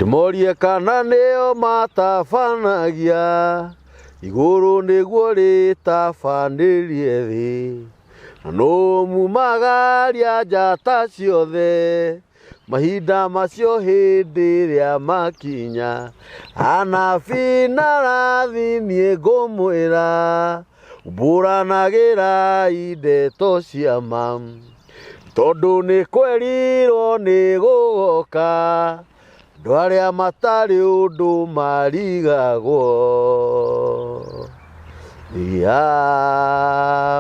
Ndĩmorie kana nĩo matabanagia igũrũ nĩguo rĩtabanĩrie thĩ, na nũ mumagaria njata ciothe mahinda macio hĩndĩ ĩrĩa makinya. Anabii na arathi niĩ ngũmwĩra, umbũranagĩrai ndeto cia ma, tondũ nĩ kwerirwo nĩ gũgoka andũ arĩa matarĩ ũndũ marigagwo.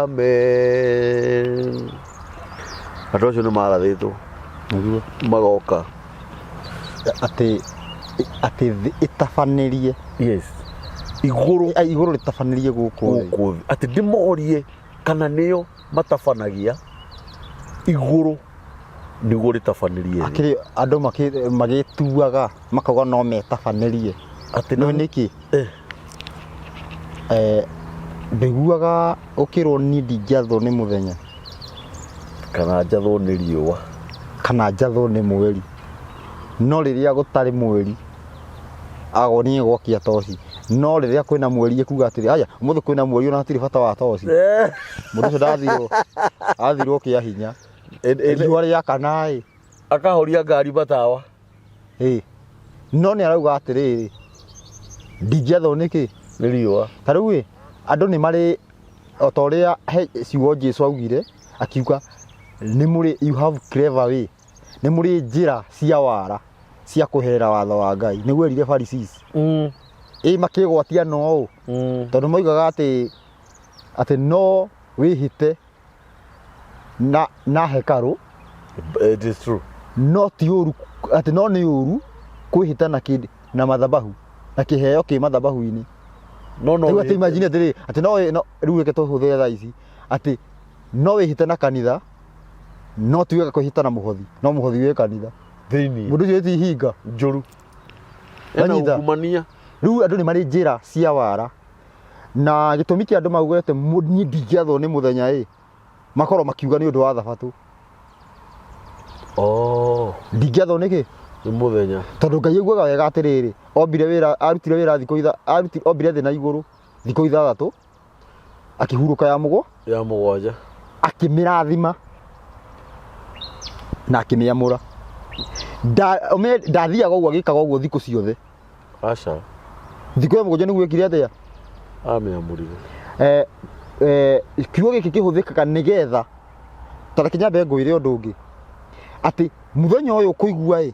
Amen. Andũ acio nĩ marathĩtwo Nĩguo. Magoka. Atĩ thĩ ĩtabanĩrie. Yes, igũrũ. Igũrũ rĩtabanĩrie gũkũ thĩ. Gũkũ thĩ, atĩ ndĩmorie kana nĩo matabanagia igũrũ nĩguo rĩtabanĩrie thĩ. Akĩrĩ andũ magĩtuaga makauga no metabanĩrie. Atĩ no nĩkĩ? Eh. Ndũiguaga ũkĩrwo niĩ ndingĩathwo nĩ mũthenya kana njathwo nĩ riũa kana njathwo nĩ mweri, no rĩrĩa gũtarĩ mweri agwo niĩ gwakia toci, no rĩrĩa kwĩna mweri ĩkuga atĩrĩ, aya ũmũthĩ kwĩna mweri ona hatirĩ bata wa toci. Mũndũ ũcio ndathirwo, athirwo kĩa hinya. Riũa rĩakana ĩ. Akahoria ngari matawa. Ĩ no nĩ arauga atĩrĩrĩ, ndingĩathwo nĩkĩ? Nĩ riũa. Ta rĩu ĩ, andũ nĩ marĩ o ta ũrĩa he ciugo Jesu augire, akiuga nĩ mũrĩ, you have clever way, nĩ mũrĩ njĩra cia wara cia kweherera watho wa Ngai. Nĩguo erire Pharisees. Ĩ makĩgwatia no ũ? Tondũ moigaga atĩ no wĩhĩte na hekarũ. It is true. No ti ũru atĩ, no nĩ ũru kwĩhĩta na kĩndũ na mathabahu na kĩheo kĩ mathabahu-inĩ. No Rĩu atĩ imagine atĩrĩ, atĩ no rĩu reke tũhũthĩre thaa ici atĩ no wĩhĩte na kanitha, no ti wega kwĩhĩta na mũhothi, no mũhothi wĩ kanitha. Thĩinĩ. Mũndũ ũcio ti hinga. Njũru. Ena Wanyita? ungumania. Rĩu andũ nĩ marĩ njĩra cia wara, na gĩtũmi kĩa andũ maugĩte niĩ ndingĩathwo nĩ mũthenya ĩ, makorwo makiuga nĩ ũndũ wa thabatũ. Oh. Ndingĩathwo nĩkĩ? Nĩ mũthenya. Tondũ Ngai augaga wega atĩrĩrĩ, ombire wĩra, arutire wĩra thikũ itha, aruti, ombire thĩ na igũrũ thikũ 6, akĩhurũka ya mũgwa ya 7, akĩmĩrathima na akĩmĩamũra. Ndathiaga ũguo agĩkaga ũguo thikũ ciothe. Aca. Thikũ ya 7 nĩguo ĩkire atĩa? Amĩamũrire. Kiugo gĩkĩ kĩhũthĩkaga nĩgetha, ta reke nyambe ngwĩre ũndũ ũngĩ, atĩ mũthenya ũyũ ũkũigua ĩ,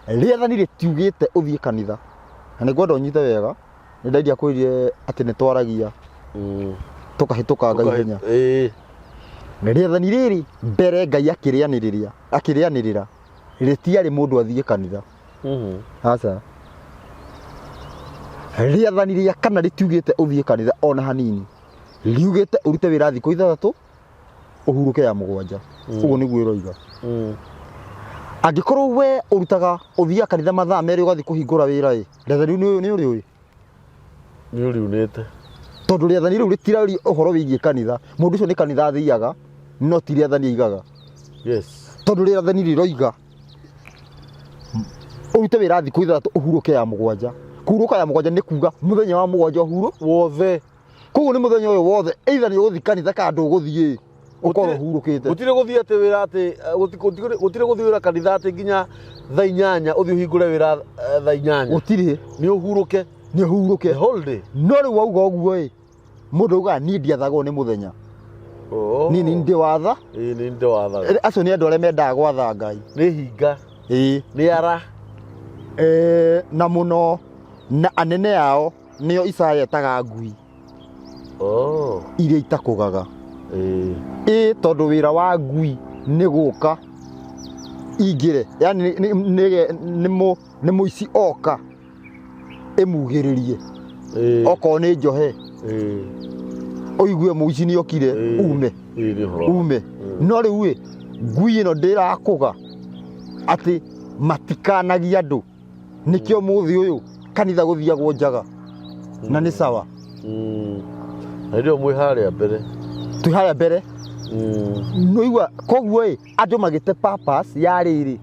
rĩathani rĩtiugĩte ũthiĩ kanitha, na nĩ ngwenda ũnyite wega, nĩ ndaindia kwĩrire atĩ nĩ twaragia tũkahĩtũkanga ihenya. Rĩathani rĩrĩ mbere Ngai akĩrĩanĩrĩra rĩtiarĩ mũndũ athiĩ kanitha. Aca. Rĩathani rĩa kana rĩtiugĩte ũthiĩ kanitha ona hanini, riugĩte ũrute wĩra thikũ 6 ũhurũke ya 7. Ũguo nĩguo ĩroiga. Angĩkorwo we ũrutaga, ũthiaga kanitha mathaa 2 ũgathiĩ kũhingũra wĩra ĩ, rĩathani rĩu nĩ ũrĩũĩ? Nĩ ũriunĩte. Tondũ rĩathani rĩu rĩtiraria ũhoro wĩgiĩ kanitha, mũndũ ũcio nĩ kanitha athiaga, no ti rĩathani aigaga. Tondũ rĩathani rĩroiga ũrute wĩra thikũ 6 ũhurũke ya 7. Kũhurũka ya 7 nĩ kuga mũthenya wa 7 ũhurũ wothe. Koguo nĩ mũthenya ũyũ wothe, either nĩ ũgũthiĩ kanitha kana ndũgũthiĩ, ũkorwo ũhurũkĩte. Gũtirĩ gũthiĩ atĩ wĩra atĩ, gũtirĩ gũthiĩ wĩra kanitha atĩ nginya thaa 8 ũthiĩ ũhingũre wĩra, thaa 8. Gũtirĩ. Nĩ ũhurũke. Nĩ ũhurũke. The whole day. No rĩu wauga ũguo ĩ, mũndũ augaga niĩ ndiathagwo nĩ mũthenya. Niĩ nĩ ndĩ watha. Ĩĩ, nĩ ndĩ wathaga. Acio nĩ andũ arĩa mendaga gwatha Ngai. Nĩ hinga. Ĩĩ. Nĩ ara. Na mũno, na anene ao nĩo Isaya etaga ngui. Iria itakũgaga. Ĩĩ, tondũ wĩra wa ngui nĩ gũka ingĩre, yani nĩ mũici oka ĩmugĩrĩrie. Okorwo nĩ njohe, ũigue mũici nĩ okire, ume. Ĩĩ, nĩ ũhoro. Ume. No rĩu ĩ, ngui ĩno ndĩrakũga atĩ matikanagia andũ. Nĩkĩo mũthĩ ũyũ kanitha gũthiagwo njaga na nĩ sawa. Na rĩo mwĩ harĩa mbere. Twĩ harĩa mbere. Nĩũigua, koguo ĩ, andũ magĩte purpose ya rĩrĩ,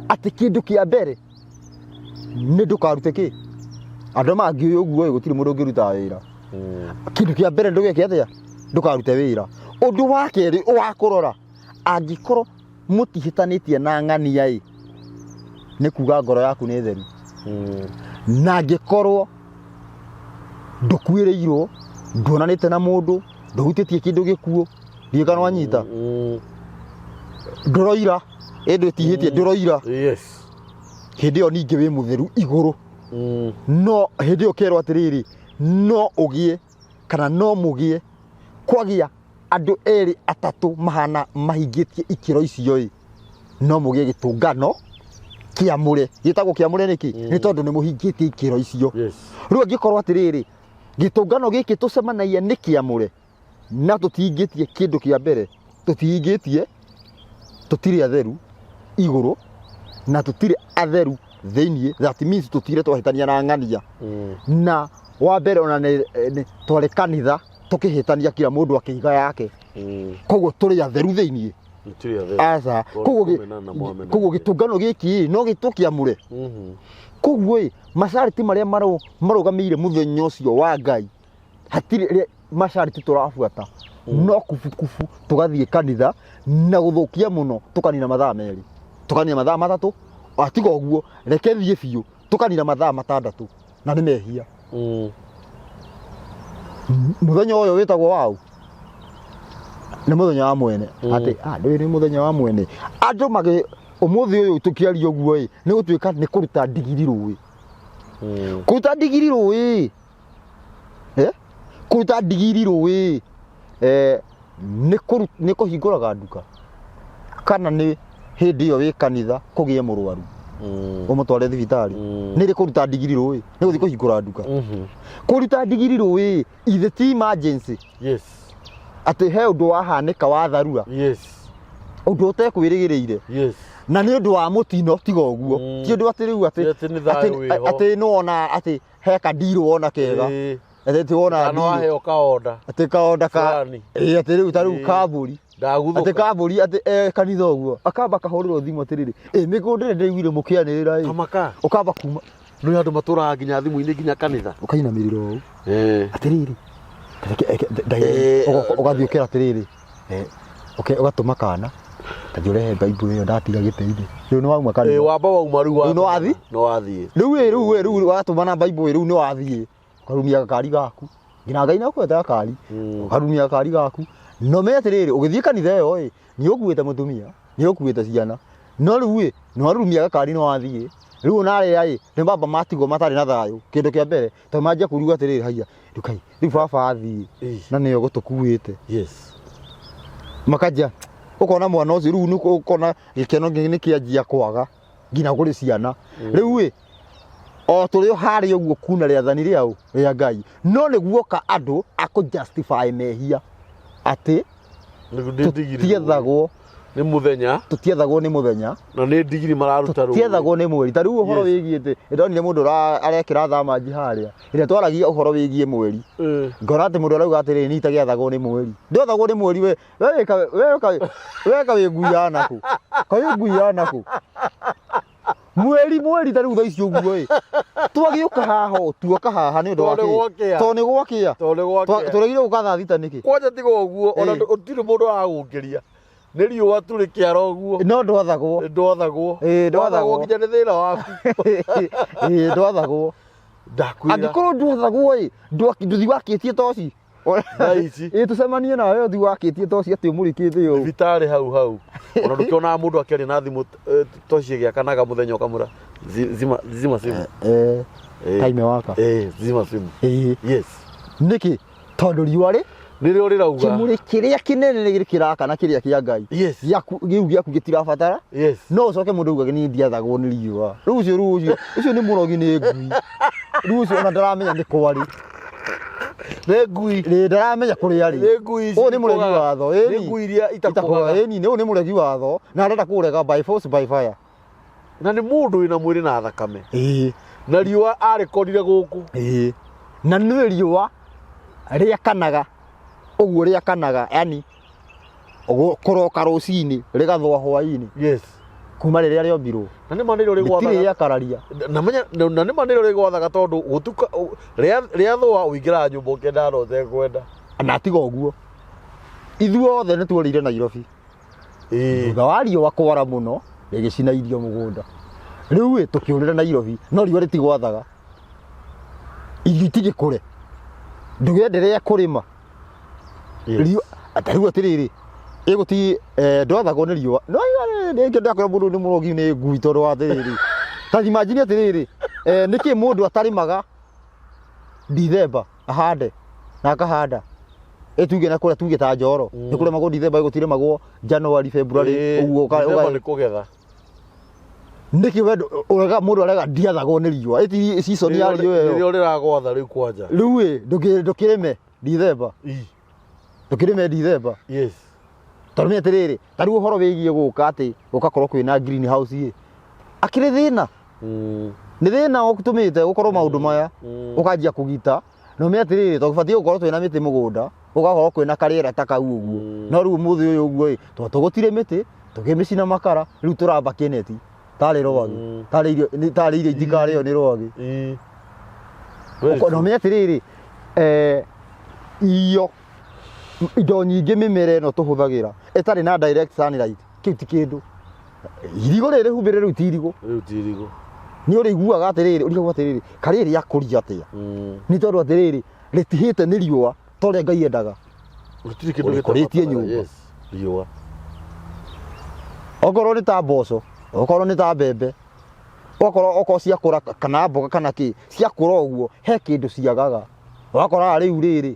atĩ kĩndũ kĩa mbere Nĩ ndũkarute kĩ andũ mangĩũĩ ũguo ĩ, gũtirĩ mũndũ ũngĩruta wĩra. Kĩndũ kĩa mbere ndũgeke atĩa? Ndũkarute wĩra. Ũndũ wa kerĩ wa kũrora, angĩkorwo mũtihĩtanĩtie na ng'ania ĩ, nĩ kuga ngoro yaku nĩ theru. Na angĩkorwo ndũkuĩrĩirwo, nduonanĩte na mũndũ, ndũhutĩtie kĩndũ gĩkuũ, ndiũĩ kana wanyita, ndũroira, ĩ ndwĩtihĩtie, ndũroira, hĩndĩ ĩyo ningĩ wĩ mũtheru igũrũ. No hĩndĩ ĩyo ũkerwo atĩrĩrĩ, no ũgĩe kana no mũgĩe kwagĩa andũ erĩ atatũ mahana mahingĩtie ikĩro icio ĩ, no mũgĩe gĩtũngano kĩamũre. Gĩtagwo kĩamũre nĩkĩ? Nĩ tondũ nĩ mũhingĩtie ikĩro icio. Rĩu angĩkorwo atĩrĩrĩ, gĩtũngano gĩkĩ tũcemanagia nĩ kĩamũre na tũtihingĩtie kĩndũ kĩa mbere, tũtihingĩtie, tũtirĩ atheru igũrũ na tũtirĩ atheru thĩiniĩ, that means tũtirĩ twahĩtania na ng'ania. Na wa mbere ona nĩ twarĩ kanitha tũkĩhĩtania kila mũndũ akĩiga yake, koguo tũrĩ atheru thĩiniĩ. Tũtirĩ atheru. Aca. Tondũ Koguo kũmenana na mwamenanire. Koguo gĩtũngano gĩkĩ no gĩtwo kĩamũre. Koguo ĩ, macarĩti marĩa marũgamĩire mũthenya ũcio wa Ngai, hatirĩ macarĩti tũrabuata, no kubukubu tũgathiĩ kanitha na gũthũkia mũno, tũkanina mathaa 2, tũkanina mathaa 3, atiga ũguo reke thiĩ biũ, tũkanina mathaa 6, na nĩ mehia. Mũthenya ũyũ wĩtagwo waũ? Nĩ mũthenya wa mwene. Atĩ, ndũĩ nĩ mũthenya wa mwene. Andũ magĩ ũmũthĩ ũyũ tũkĩaria ũguo ĩ, nĩ gũtuĩka nĩ kũruta ndigiri rũĩ. Kũruta ndigiri rũĩ. Kũruta ndigiri rũĩ, nĩ kũhingũraga nduka. Kana nĩ hĩndĩ ĩyo wĩ kanitha kũgĩe mũrwaru. Ũmũtware thibitarĩ. Nĩ rĩ kũruta ndigiri rũĩ? Nĩ gũthiĩ kũhingũra nduka. Kũruta ndigiri rũĩ, ithe ti emergency. Atĩ he ũndũ wahanĩka wa dharura. Ũndũ ũtekwĩrĩgĩrĩire. Na nĩ ũndũ wa mũtino tiga ũguo. Ti ũndũ atĩ rĩu Ti atĩ nĩ thayũ wĩho. atĩ nĩwona atĩ he kandirũ wona kega. Atĩ ti wona Kana ndirũ. waheo kaonda. Atĩ kaonda ka Fulani. Ĩĩ, atĩ rĩu ta rĩu kambũri. Ndaguthũka. Atĩ kambũri atĩ kanitha ũguo. Akamba kahũrĩrwo thimũ atĩrĩrĩ, mĩgũnda ĩrĩa ndĩraiguire mũkĩanĩrĩra ĩ. Kamaka. Ũkamba kuma. Nĩ andũ matũraga nginya thimũ-inĩ nginya kanitha. Ũkainamĩrĩra ũũ. Atĩrĩrĩ. Ũgathiĩ ũkera atĩrĩrĩ. Ũgatũma kana. Tathiĩ ũrehe Bible ĩyo ndatiga gĩtĩ-inĩ. Rĩu nĩ wauma kanitha. Wamba wauma rĩu Rĩu nĩ wathiĩ? Nĩ wathiĩ. Rĩu ĩ, rĩu ĩ, rĩu watũma na Bible ĩ, rĩu nĩ wathiĩ. Ũkarumia gakari gaku. Nginya Ngai nĩ akwete gakari. Ũkarumia gakari gaku. No menye atĩrĩrĩ, ũgĩthiĩ kanitha ĩyo ĩ, nĩ ũkuĩte mũtumia, nĩ ũkuĩte ciana. No rĩu ĩ, nĩ warumia gakari nĩ wathiĩ. Rĩu ona arĩa ĩ, nĩ baba matigwo matarĩ na thayũ. Kĩndũ kĩa mbere, tondũ manjia kũigua atĩrĩrĩ, haiya, rĩu kai, rĩu baba athiĩ, na nĩwe ũgũtũkuĩte. Makanjia, ũkona mwana ũcio, rĩu nĩ ũkona gĩkeno nĩ kĩanjia kwaga, nginya kũrĩ ciana. Rĩu ĩ, o tũrĩ o harĩa ũguo kuna rĩathani rĩaũ rĩa Ngai, no nĩ guoka andũ a kũ justify mehia atĩ tũtiethagwo nĩ mũthenya, tũtiethagwo nĩ mũthenya, na nĩ ndigiri mararuta rũĩ. Tũtiethagwo nĩ mweri. Ta rĩu ũhoro wĩgiĩ atĩ ndonire mũndũ arekĩra thamanji harĩa, ĩrĩa twaragia ũhoro wĩgiĩ mweri. Ngona atĩ mũndũ arauga atĩrĩrĩ, niĩ itagĩathagwo nĩ mweri. Ndĩathagwo nĩ mweri we, we wĩka, we wĩka, we wĩka wĩ ngui ya nakũ? Kaĩ wĩ ngui ya nakũ? Mweri, mweri ta rĩu thaa ici ũguo ĩ. Twagĩũka haha ũ, tuoka haha nĩ ũndũ wa Tondũ nĩ kĩ? gwakĩa. Tondũ nĩ gwakĩa. Tondũ nĩ gwakĩa. Tũregire gũka thaa 6 nĩkĩ? Kwanja tiga ũguo, ona gũtirĩ mũndũ aragũkĩria. Nĩ riũa tu rĩkĩara ũguo. No ndwathagwo. Ndwathagwo. Ĩĩ, ndwathagwo. Ndwathagwo nginya nĩ thĩna waku. Ĩĩ, ndwathagwo. Ndakwĩra. Angĩkorwo ndwathagwo ĩ, ndũthi wakĩtie toci. Thaa ici. Ĩĩ, tũcemanie nawe ũthi wakĩtie toci atĩ ũmũrĩkĩte ũũ. Thibitarĩ hau hau. Ona ndũkĩonaga mũndũ akĩaria na thimũ, toci ĩgĩakanaga mũthenya ũkamwĩra, zima, zima simu. Time waka. Zima simu. Nĩkĩ? Tondũ riũa rĩ Nĩrĩo rĩrauga. Kĩmũrĩ kĩrĩa kĩnene nĩ kĩrakana kĩrĩa kĩa Ngai. Gĩaku, gĩu gĩaku gĩtirabatara. No ũcoke mũndũ augage niĩ ndiathagwo nĩ riũa. Rĩu ũcio, rĩu ũcio, ũcio nĩ mũrogi nĩ ngui. Rĩu ũcio ona ndaramenya nĩ kwarĩ. Nĩ ngui. Rĩ, ndaramenya kũrĩa arĩ. Nĩ ngui ici Ũyũ nĩ mũregi ikũgaga. watho, ĩni. Nĩ ngui iria Itakũgaga. itakũgaga. Ĩni, ũyũ nĩ mũregi watho na arenda kũũrega by force by fire. Na nĩ mũndũ wĩna mwĩrĩ na thakame. Na riũa arĩkorire gũkũ. Na nĩ riũa rĩakanaga ũguo rĩakanaga, yani kũroka rũcinĩ rĩgathũa hwainĩ. Kuma rĩrĩa rĩombirwo. Na nĩ ma nĩrĩo rĩtirĩ rĩgwathaga. Rĩakararia. Na menya na nĩ ma nĩrĩo rĩgwathaga tondũ gũtuka rĩathũa ũingĩraga nyũmba ũkĩendaga na ũtekwenda. Na tiga ũguo, ithuothe nĩ tuorĩire Nairobi. Thutha wa riũa kwara mũno rĩgĩcina irio mũgũnda. Rĩu ĩ tũkĩũrĩra Nairobi, no riũa rĩtigwathaga, irio itigĩkũre, ndũgenderea kũrĩma. Riũa ta rĩu atĩrĩrĩ, ĩgũti ndwathagwo nĩ riũa. No rĩngĩ ndakora mũndũ nĩ mũrogi nĩ ngui, tondũ wa atĩrĩrĩ, ta imagine atĩrĩrĩ, nĩkĩ mũndũ atarĩmaga Dithemba ahande na akahanda? Ĩ tuge na kũrĩa, tuge ta Njoro, nĩ kũrĩmagwo Dithemba, gũtirĩmagwo January, February ũguo. Dithemba nĩ kũgetha. Nĩkĩ we ũrega mũndũ arega ndiathagwo nĩ riũa? Ĩti season ya riũa ĩyo. Nĩrĩo rĩragwatha rĩu kwanja. Rĩu ĩ ndũkĩrĩme Dithemba? Ndũkĩrĩme Dithemba? Yes. Tondũ nĩ atĩrĩrĩ, ta rĩu ũhoro wĩgiĩ gũka atĩ gũgakorwo kwĩna green house ĩ akĩrĩ thĩna. Nĩ thĩna ũtũmĩte gũkorwo maũndũ maya ũkanjia kũgita. Na ũmenye atĩrĩrĩ, tondũ batiĩ gũkorwo twĩna mĩtĩ mũgũnda, gũgakorwo kwĩna karĩera ta kau ũguo. No rĩu ũmũthĩ ũyũ ũguo ĩ, tondũ tũgũtire mĩtĩ, tũkĩmĩcina makara, rĩu tũramba kĩneti tarĩ rwagĩ. Tarĩ irio tarĩ irio itikarĩo nĩ rwagĩ. Very Na true. ũmenye atĩrĩrĩ, irio, indo nyingĩ, mĩmera ĩno tũhũthagĩra ĩtarĩ na direct sunlight, kĩu ti kĩndũ. Irigũ rĩrĩ rĩhumbĩre rĩu ti irigũ. Rĩu ti irigũ. Nĩ ũrĩiguaga atĩrĩrĩ, ũrigagwo atĩrĩrĩ, karĩrĩ akũria atĩa? Nĩ tondũ atĩrĩrĩ, rĩtihĩte nĩ riũa ta ũrĩa Ngai endaga. Gũtirĩ kĩndũ Ũrĩkũrĩtie gĩtabataraga. nyũmba. Yes, riũa. Okorwo nĩ ta mboco, okorwo nĩ ta mbembe, okorwo okorwo ciakũra kana mboga kana kĩ, ciakũra ũguo he kĩndũ ciagaga. Wakoraga rĩu rĩrĩ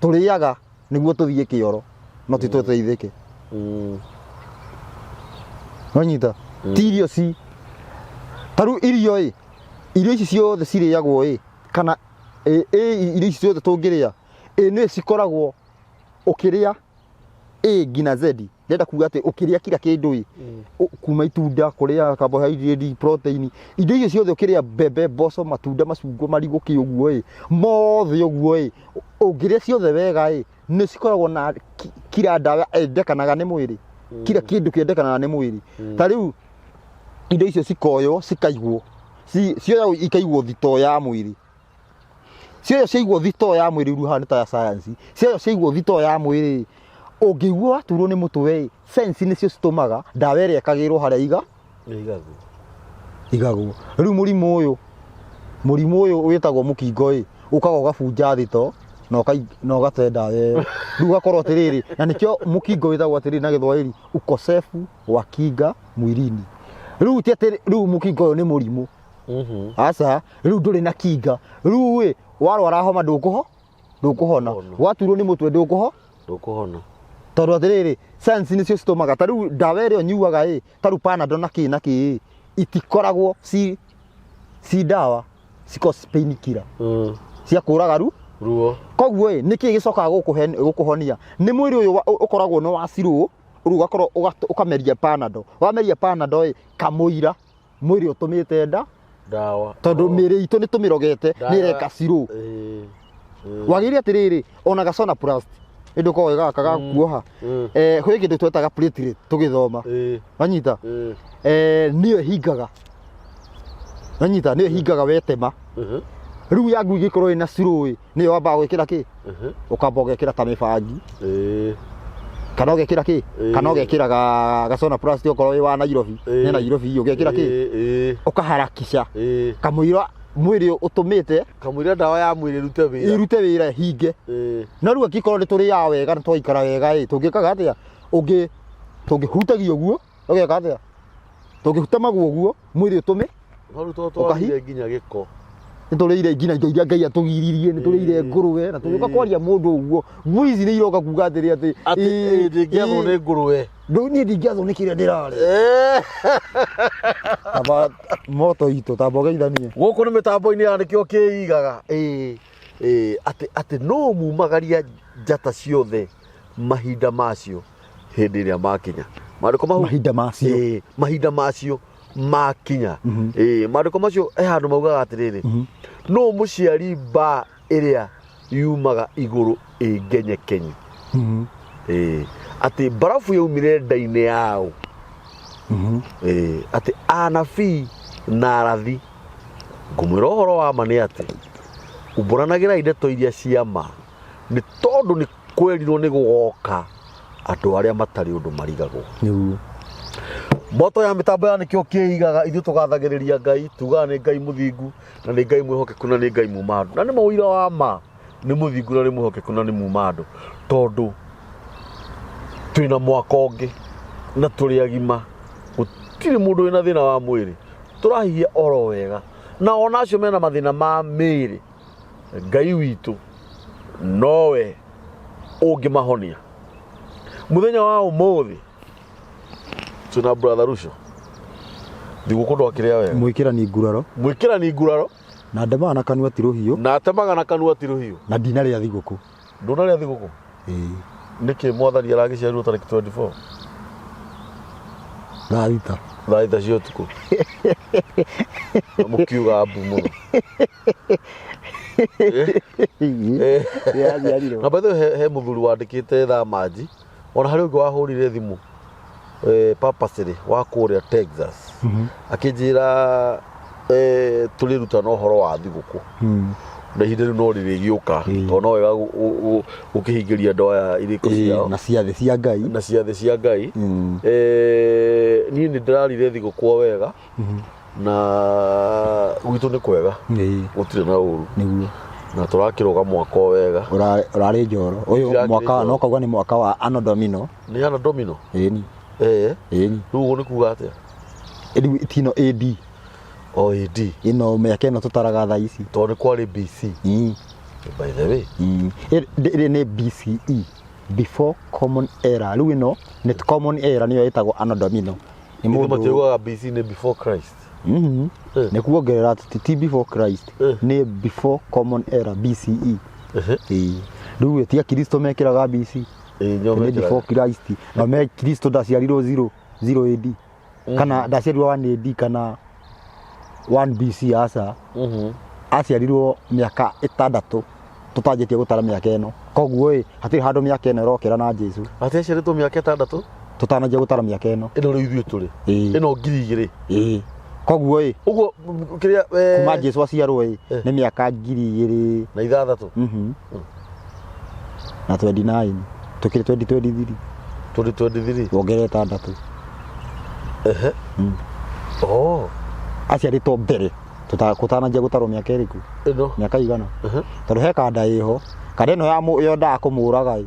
tũrĩaga nĩguo tũthiĩ kĩoro, no ti tũteithĩke. Wanyita? Ti irio ci ta rĩu irio ĩ, irio ici ciothe cirĩagwo ĩ, kana ĩ irio ici ciothe tũngĩrĩa ĩ, nĩ cikoragwo ũkĩrĩa A nginya Z. Ndĩrenda kuga atĩ ũkĩrĩa kila kĩndũ ĩ, kuma itunda, kũrĩa carbohydrate, protein, indo icio ciothe ũkĩrĩa, mbembe, mboco, matunda, macungwa, marigũ, kĩ ũguo ĩ, mothe ũguo ĩ, ũngĩrĩa ciothe wega ĩ, nĩ cikoragwo na kila ndawa ĩndekanaga nĩ mwĩrĩ, kila kĩndũ kĩendekanaga nĩ mwĩrĩ. Ta rĩu indo icio cikoywo cikaigwo, cioyagwo ikaigwo thitoo ya mwĩrĩ. Cioywo ciaigwo thitoo ya mwĩrĩ, rĩu haha nĩ ta ya science, cioywo ciaigwo thitoo ya mwĩrĩ, ũngĩigua waturwo nĩ mũtwe ĩ, sense nĩcio citũmaga ndawa ĩrĩa ĩkagĩrwo harĩa iga Ĩigagwo. Igagwo. Rĩu mũrimũ ũyũ wĩtagwo mũkingo ĩ, ũkaga ũgabunja thito na ũgate ndawa ĩyo. Rĩu ũgakorwo atĩrĩrĩ, na nĩkĩo mũkingo wĩtagwo atĩrĩrĩ na Gĩthwaĩri, ukosefu wa kinga mwilini. Rĩu ti atĩ rĩu mũkingo ũyũ nĩ mũrimũ. Aca, rĩu ndũrĩ na kinga. Rĩu ĩ warwara homa ndũkũhona. Ndũkũhona. Waturwo nĩ mũtwe ndũkũho Ndũkũhona. Tondũ atĩrĩrĩ, science nĩcio citũmaga. Ta rĩu ndawa ĩrĩa ũnyuaga ĩ, ta rĩu Panadol na kĩ na kĩ ĩ, itikoragwo ci ndawa, cikoragwo ci pain killer cia kũraga ru Ruo. Koguo ĩ, nĩkĩ gĩcokaga gũkũhonia? Nĩ mwĩrĩ ũyũ ũkoragwo nĩ wa cirũ. Rĩu ũgakorwo ũkameria Panadol. Wameria Panadol ĩ, kamũira mwĩrĩ ũtũmĩte nda Ndawa. Tondũ mĩrĩ itũ nĩ tũmĩrogete. Ndawa. Nĩ ĩreka cirũ. Wagĩrĩire atĩrĩrĩ, ona gacona plus ĩndũ korwo gaka ga kuoha. Kwĩ kĩndũ twetaga platelet tũgĩthoma. Wanyita? Nĩyo ĩhingaga, wanyita? Nĩyo ĩhingaga wetema. Rĩu ya ngui ĩgĩkorwo ĩna cirũ ĩ, nĩyo wambaga gwĩkĩra kĩ? Ũkamba ũgekĩra ta mĩbangi kana ũgekĩra kĩ, kana ũgekĩra gacona plus, okorwo wĩ wa Nairobi. Nĩ Nairobi, ũgekĩra kĩ? Ũkaharakisha kamũira mwĩrĩ ũtũmĩte. Kamũira ndawa ya mwĩrĩ ĩrute wĩra. Ĩrute wĩra, hinge. No rĩu angĩkorwo nĩ tũrĩaga wega na twaikara wega ĩ, tũngĩkaga atĩa? Ũngĩ tũngĩhutagia ũguo, ũgeka atĩa? Tũngĩtemagwo ũguo, mwĩrĩ ũtũme No rĩu tondũ twarĩire nginya gĩko. Nĩ tũrĩire nginya indo iria Ngai atũgiririe, nĩ tũrĩire ngũrwe, na tũgĩũka kwaria mũndũ ũguo, ngui ici nĩ iroka kuga atĩrĩ atĩ Atĩ ndingĩathwo nĩ ngũrwe. Niĩ ndingĩathwo nĩ kĩrĩa ndĩrarĩa. Tamba moto itũ, tamba ũgeithanie. Gũkũ nĩ mĩtambo-inĩ ya nĩkĩo kĩigaga. Ĩĩ, atĩ no mumagaria njata ciothe mahinda macio hĩndĩ ĩrĩa makinya. Maandĩko mau Mahinda macio. Ĩĩ, mahinda macio makinya. Ĩĩ, maandĩko macio he handũ maugaga atĩrĩrĩ, no mũciari mbaa ĩrĩa yumaga igũrũ ĩngenyekenyi. Ĩĩ, atĩ mbarabu yaumire nda-inĩ yao. Atĩ anabii na arathi ngũmwĩra ũhoro wa ma nĩ atĩ umbũranagĩrai ndeto iria cia ma nĩ tondũ nĩ kwerirwo nĩ gũgoka andũ arĩa matarĩ ũndũ marigagwo. Nĩguo. Moto ya mĩtambo ya nĩkĩo kĩigaga ithuĩ tũgathagĩrĩria Ngai, tugaga nĩ Ngai mũthingu na nĩ Ngai mwĩhokeku na nĩ Ngai muma andũ. Na nĩ ma ũira wa ma nĩ mũthingu na nĩ mwĩhokeku na nĩ muma andũ, tondũ twĩna mwaka ũngĩ na tũrĩ agima, gũtirĩ mũndũ wĩna thĩna wa mwĩrĩ, tũrahihia oro wega, na ona acio mena mathĩna ma mĩĩrĩ, Ngai witũ nowe ũngĩmahonia. Mũthenya wa ũmũthĩ twĩna brother Ruco, thigũkũ ndwakĩrĩa wega. Mwĩkĩrani nguraro. Mwĩkĩrani nguraro. Na ndemaga na kanua ti rũhiũ. Na atemaga na kanua ti rũhiũ. Na ndinarĩa thigũkũ. Ndũnarĩa thigũkũ? Ĩĩ. Nĩkĩ mwathani aragĩciarirwo tarĩki 24? Thaa thita. Thaa thita cia ũtukũ. Na mũkiuga mbu mũno. Yaciarirwo. Na by the way, he mũthuri wandĩkĩte thaa manji, ona harĩ ũngĩ wahũrire thimũ purposely wa kũrĩa Texas, akĩnjĩra tũrĩrutana ũhoro wa thigũkũ na ihinda rĩu no rĩrĩgĩũka, tondũ no wega gũkĩhingĩria andũ aya irĩko ciao na ciathĩ cia Ngai. Na ciathĩ cia Ngai. Niĩ nĩ ndĩrarire thigũkũ o wega, na gwitũ nĩ kwega, gũtirĩ na ũru. Nĩguo. Na tũrakĩrũga mwaka o wega. Ũrarĩ njoro ũyũ. Ndĩrakĩrĩ Mwaka njoro. no kauga nĩ mwaka wa Anno Domino. Nĩ Anno Domino. Ĩni. Ĩni. Rĩu ũguo nĩ kuga atĩa? Rĩu tino AD. O AD. Ĩno mĩaka ĩno tũtaraga thaa ici. Tondũ nĩ kwarĩ BC. By the way. Ĩrĩ nĩ BCE, before common era. Rĩu ĩno nĩ common era, nĩyo ĩtagwo Anno Domino. Nĩ Ithuĩ mũndũ matiugaga BC nĩ before Christ. Nĩ kuongerera atĩ ti before Christ, nĩ before common era, BCE. Ĩĩ. Rĩu ti akristo mekĩraga BC. Ĩĩ, nĩo Nĩ mekĩraga. before Christ. Na me Kristo ndaciarirwo 0 0 AD kana ndaciarirwo 1 AD kana 1 BC, aca. Aciarirwo mĩaka 6 tũtanjĩtie gũtara mĩaka ĩno, koguo ĩ hatirĩ handũ mĩaka ĩno ĩrokĩra na Jesu. Atĩ aciarĩtwo mĩaka 6 tũtananjia gũtara mĩaka ĩno. Ĩno rĩu ithuĩ tũrĩ Ĩĩ. ĩno 2000. Ĩĩ, koguo ĩ ũguo kĩrĩa kuma Jesu aciarwo ĩ nĩ mĩaka 2000 na 6. Na 29 tũkĩrĩ 2023. 2023. Wongerere 6. Ehe. Oh. Aciarĩtwo mbere gũtananjia gũtarwo mĩaka ĩrĩkũ? Ĩno. Mĩaka igana? Tondũ he kanda ĩho, kanda ĩno ya yendaga kũmũraga ĩ,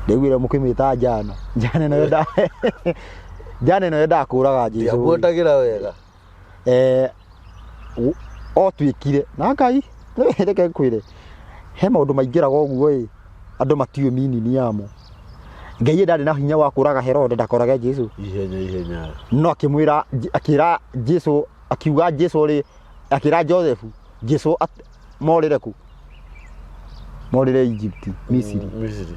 ndaiguire mũkĩmĩta njana, njana ĩno yendaga, njana ĩno yendaga kũraga Jesu ĩ. Ndiamwendagĩra wega. Otuĩkire na Ngai, reke ngwĩre, he maũndũ maingĩraga ũguo ĩ, andũ matiũĩ meaning yamo. Ngai ndarĩ na hinya wa kũraga Herode ndakorage Jesu. Ihenya ihenya. No akĩmwĩra, akĩra Jesu, akiuga Jesu rĩ, akĩra Joseph Jesu morĩre kũ? Morĩre Egypt, Misiri. Misiri.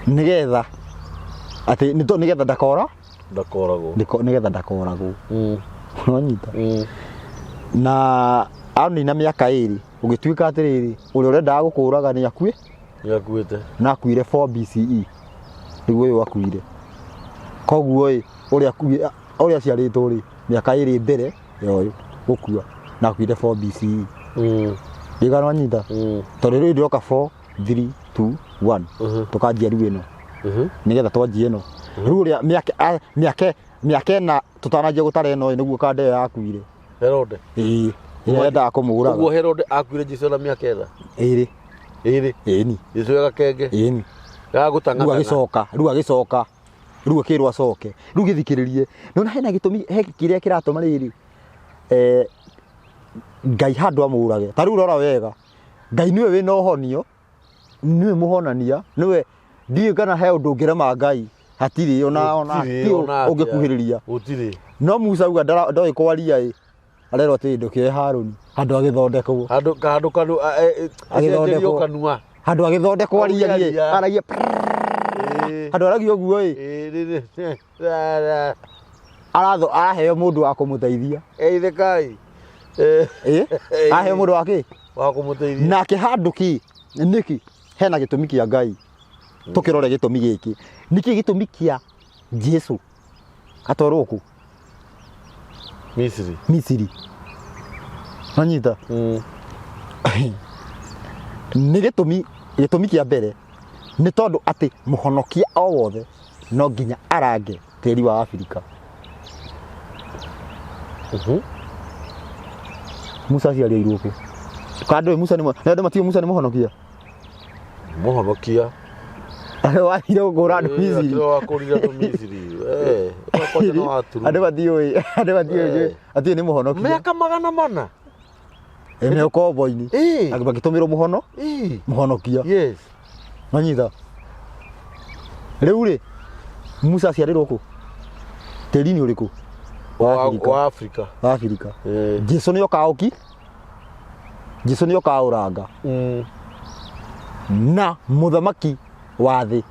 Nĩgetha atĩ nĩgetha ndakora Ndakoragwo. Nĩgetha ndakoragwo. Ũranyita? Na anina mĩaka 2, ũgĩtuĩka atĩrĩrĩ, ũrĩa ũrendaga gũkũraga nĩ akue. Nĩ akuĩte. Na akuire 4 BCE, nĩguo ũyũ akuire. Koguo ĩ ũrĩa ũrĩa aciarĩtwo rĩ, mĩaka 2 mbere ya ũyũ gũkua, na akuire 4 BCE. Ndigana wanyita? Tondũ rĩu ndĩroka 4 3 2 1, tũkanjia rĩu ĩno, nĩgetha twanjie ĩno rĩu ũrĩa mĩaka 4 tũtananjia gũtara ĩno ĩ, nĩguo kanda ĩyo yakuire. Herode. Ĩĩ, ĩrĩa yendaga kũmũraga. Ũguo Herode akuire Jesu na mĩaka 4. 2. 2. Ĩni. Jesu gakenge. Ĩni. Gagũtang'atang'a. Rĩu agĩcoka, rĩu agĩcoka, rĩu akĩrwo acoke, rĩu gĩthikĩrĩrie. Nĩwona hena gĩtũmi, he kĩrĩa kĩratũma rĩrĩ, Ngai handũ amũrage. Ta rĩu rora wega, Ngai nĩwe wĩna ũhonio, nĩwe mũhonania, nĩwe ndiũĩ kana he ũndũ ũngĩrema Ngai, hatirĩ ona Gũtirĩ, hatirĩ ona atĩa. ũngĩkuhĩrĩria. Gũtirĩ. No Musa auga ndoĩ kwaria ĩ, arerwo atĩrĩ, ndũkĩoe Harũni, handũ agĩthondekwo. Handũ handũ kanu, Agĩthondekwo. acenjerio kanua. Handũ agĩthondekwo Aria, aragia, aria. aragia. Handũ aragia ũguo ĩ. Rĩ, rĩ, ra, ra. Aratho araheo mũndũ wa kũmũteithia. Geithĩkai. Ĩ? Araheo mũndũ wa kĩ? Wa kũmũteithia. Nake handũ kĩ? Nĩkĩ? Hena gĩtũmi kĩa Ngai. Tũkĩrore gĩtũmi gĩkĩ. Nĩkĩ gĩtũmi kĩa Jesu atwarwo kũ? Misiri. Misiri. Manyita? Nĩ gĩtũmi, gĩtũmi kĩa mbere nĩ tondũ atĩ mũhonokia o wothe no nginya arange tĩri wa Abirika. Musa aciarĩirwo kũ? Kana ndũĩ Musa nĩ nĩ andũ matiũĩ Musa nĩ mũhonokia? Mũhonokia. Wathire gũkũra andũ Misiri. Akĩrĩ wakũrire andũ Misiri. Eh, kwanja no waturu. Andũ matiũĩ, andũ matiũĩ Eh. atĩ nĩ mũhonokia. Mĩaka 400. Me ũkombo-inĩ. Eh. Magĩtũmĩrwo mũhono, Eh. mũhonokia. Yes. Manyita. Rĩu rĩ, Musa aciarĩrwo kũ? Tĩri-inĩ ũrĩkũ? Wa Abirika. Wa Afrika. Wa Abirika. Eh. Jesu nĩ oka ũki. Jesu nĩ oka ũranga. Na mũthamaki wa thĩ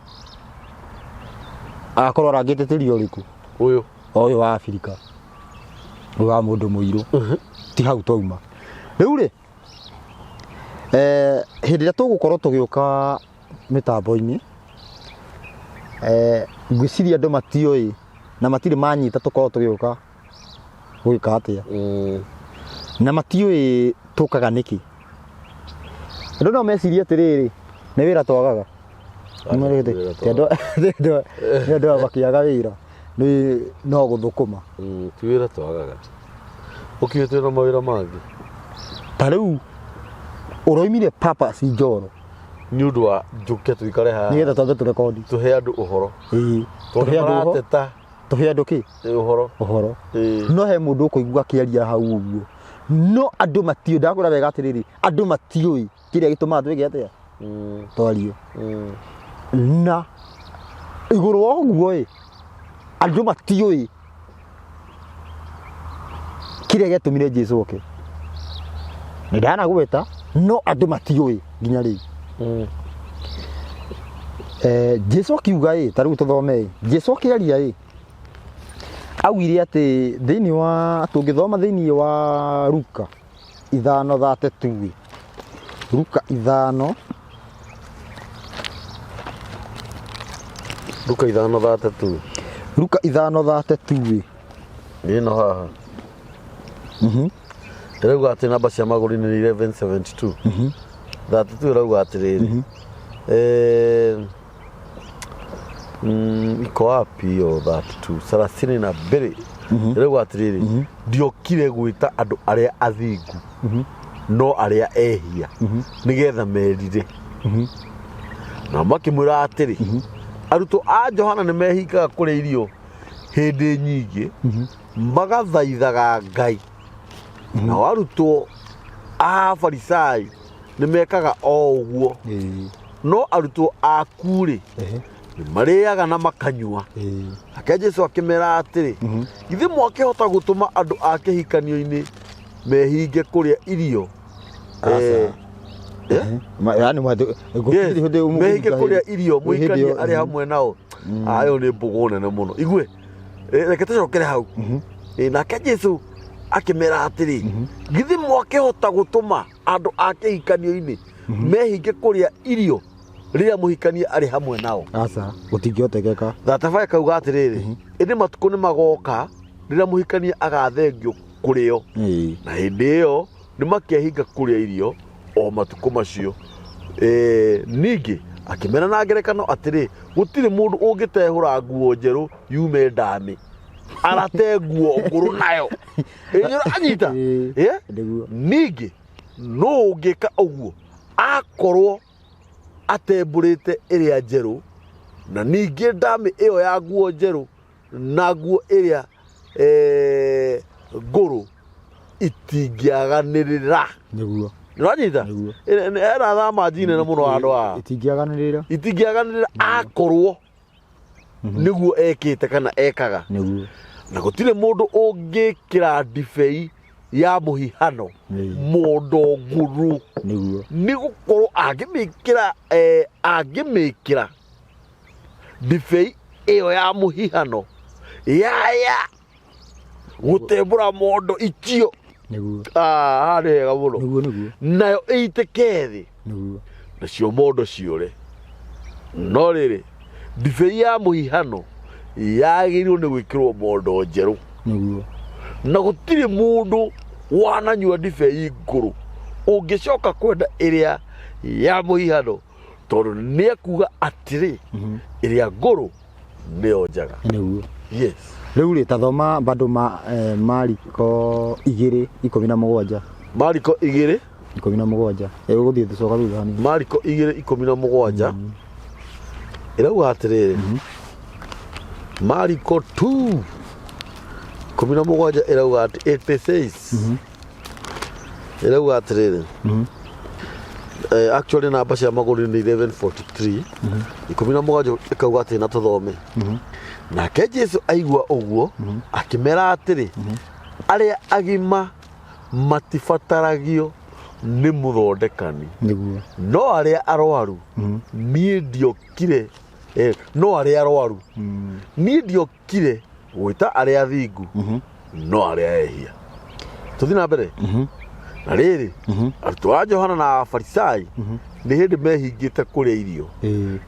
agakorwo arangĩte tĩri ũrĩkũ? Ũyũ. O ũyũ wa Abirika. Ũyũ wa mũndũ mũirũ. Ti hau twauma. Rĩu rĩ, hĩndĩ ĩrĩa tũgũkorwo tũgĩũka mĩtambo-inĩ, ngwĩciria andũ matiũĩ na matirĩ manyita tũkorwo tũgĩũka gwĩka atĩa. Na matiũĩ tũkaga nĩkĩ. Andũ no mecirie atĩrĩrĩ, nĩ wĩra twagaga. Ti andũ aya makĩaga wĩra nĩ no gũthũkũma. Ti wĩra twagaga. Ũkiũĩ twĩna mawĩra mangĩ. Ta rĩu ũroimire Papa si Njoro. Nĩ ũndũ wa njũke tũikare haha. Nĩgetha twambe tũrekondi. Tũhe andũ ũhoro. Ĩĩ. Tondũ Tũhe andũ ũhoro. marateta. Tũhe andũ kĩ? Ũhoro. Ũhoro. Ĩĩ. No he mũndũ ũkũigua akĩaria hau ũguo. No andũ matiũĩ, ndakwĩra wega atĩrĩrĩ, andũ matiũĩ kĩrĩa gĩtũmaga twĩke atĩa? Twarie. Na igũrũ wa ũguo ĩ, andũ matiũĩ kĩrĩa gĩatũmire Jesu oke. Nĩ ndanagweta, no andũ matiũĩ nginya rĩu. Jesu akiuga ĩ, ta rĩu tũthome ĩ, Jesu akĩaria ĩ, augire atĩ thĩinĩ wa, tũngĩthoma thĩinĩ wa Luka 5:32 ĩ, Luka 5. Luka 5:32. Luka 5:32 ĩ. Ĩno haha. Ĩrauga atĩ namba cia magũrũ nĩ 1172. 32 ĩrauga atĩrĩrĩ. Iko wapi hiyo 32? 32. Ĩrauga atĩrĩrĩ, ndiokire gwĩta andũ arĩa athingu, no arĩa ehia, nĩgetha merire. Nao makĩmwĩra atĩrĩ, arutwo a Johana nĩ mehingaga kũrĩa irio hĩndĩ nyingĩ, magathaithaga Ngai. Nao arutwo a Farisai nĩ mekaga o ũguo. No arutwo aku rĩ, nĩ marĩaga na makanyua. Nake Jesu akĩmera atĩrĩ, githĩ mwakĩhota gũtũma andũ a kĩhikanio-inĩ mehinge kũrĩa irio? Aca. Yaani Yes, mehinge kũrĩa irio mũhikania arĩ hamwe nao. Ayo nĩ mbũgũ nene mũno. Igue, reke tũcokere hau. Nake Jesu akĩmera atĩrĩ, githĩ mwakĩhota gũtũma andũ a kĩhikanio-inĩ mehinge kũrĩa irio rĩrĩa mũhikania arĩ hamwe nao? Aca, gũtingĩhotekeka. Thatabaĩ kauga atĩrĩrĩ, ĩndĩ matukũ nĩ magoka rĩrĩa mũhikania agathengio kũrĩo, na hĩndĩ ĩyo nĩ makehinga kũrĩa irio o matukũ macio. Ningĩ akĩmera na ngerekano atĩrĩ, gũtirĩ mũndũ ũngĩtehũra nguo njerũ yume ndamĩ arate nguo ngũrũ nayo. Anyita? Nĩguo. Ningĩ nũ ũngĩka ũguo akorwo atembũrĩte ĩrĩa njerũ, na ningĩ ndamĩ ĩyo ya nguo njerũ na nguo ĩrĩa ngũrũ itingĩaganĩrĩra. Nĩguo. Nĩwanyita? Nĩguo. Ena thama njinene mũno handũ haha. Itingĩaganĩrĩra. Itingĩaganĩrĩra akorwo nĩguo ekĩte kana ekaga. Nĩguo. Na gũtirĩ mũndũ ũngĩkĩra ndibei ya mũhihano mondo ngũrũ. Nĩguo. Nĩ gũkorwo angĩmĩkĩra ndibei ĩyo ya mũhihano yaya gũtembũra mondo icio. Nĩguo. Haha nĩ hega mũno. Nĩguo, nĩguo. Nayo ĩitĩke thĩ. Nĩguo. Nacio mondo ciũre. No rĩrĩ, ndibei ya mũhihano Yagĩrĩirwo nĩ gwĩkĩrwo mondo njerũ. Nĩguo. Na gũtirĩ mũndũ wananyua ndibei ngũrũ ũngĩcoka kwenda ĩrĩa ya mũhihano, tondũ nĩ ekuga atĩrĩ, ĩrĩa ngũrũ nĩyo njega. Nĩguo. Yes. Rĩu rĩ, tathoma bado ma, Mariko 2:17. Mariko 2 17. Ĩgũthiĩ tũcoka thutha hanini. Mariko 2:17 ĩrauga atĩrĩrĩ, Mariko 2:17 ĩrauga atĩ, it says, ĩrauga atĩrĩrĩ, actually namba cia magũrũ nĩ 11:43, 17 ĩkauga atĩ, na tũthome, nake Jesu aigua ũguo akĩmera atĩrĩ, arĩa agima matibataragio nĩ mũthondekani, Nĩguo. no arĩa arwaru. Niĩ ndiokire, no arĩa arwaru. Niĩ ndiokire gwĩta arĩa athingu, no arĩa ehia. Tũthiĩ na mbere. Na rĩrĩ, arutwo a Johana na Afarisai nĩ hĩndĩ mehingĩte kũrĩa irio,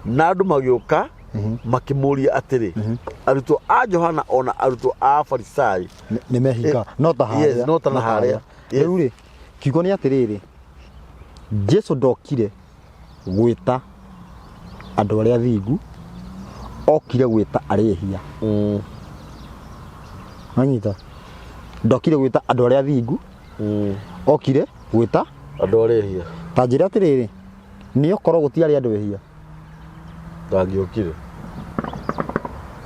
na andũ magĩũka makĩmũria atĩrĩ, arutwo a Johana ona arutwo a Afarisai Nĩ mehinga no ta Yes, harĩa. No ta na harĩa. Yes. Rĩu rĩ, kiugo nĩ atĩrĩrĩ, Jesu ndokire gwĩta andũ arĩa athingu, okire gwĩta arĩa ehia. Wanyita? Ndokire gwĩta andũ arĩa athingu, okire gwĩta andũ arĩa ehia. Ta njĩra atĩrĩrĩ, nĩ okorwo gũtiarĩ andũ ehia, Ndangĩokire,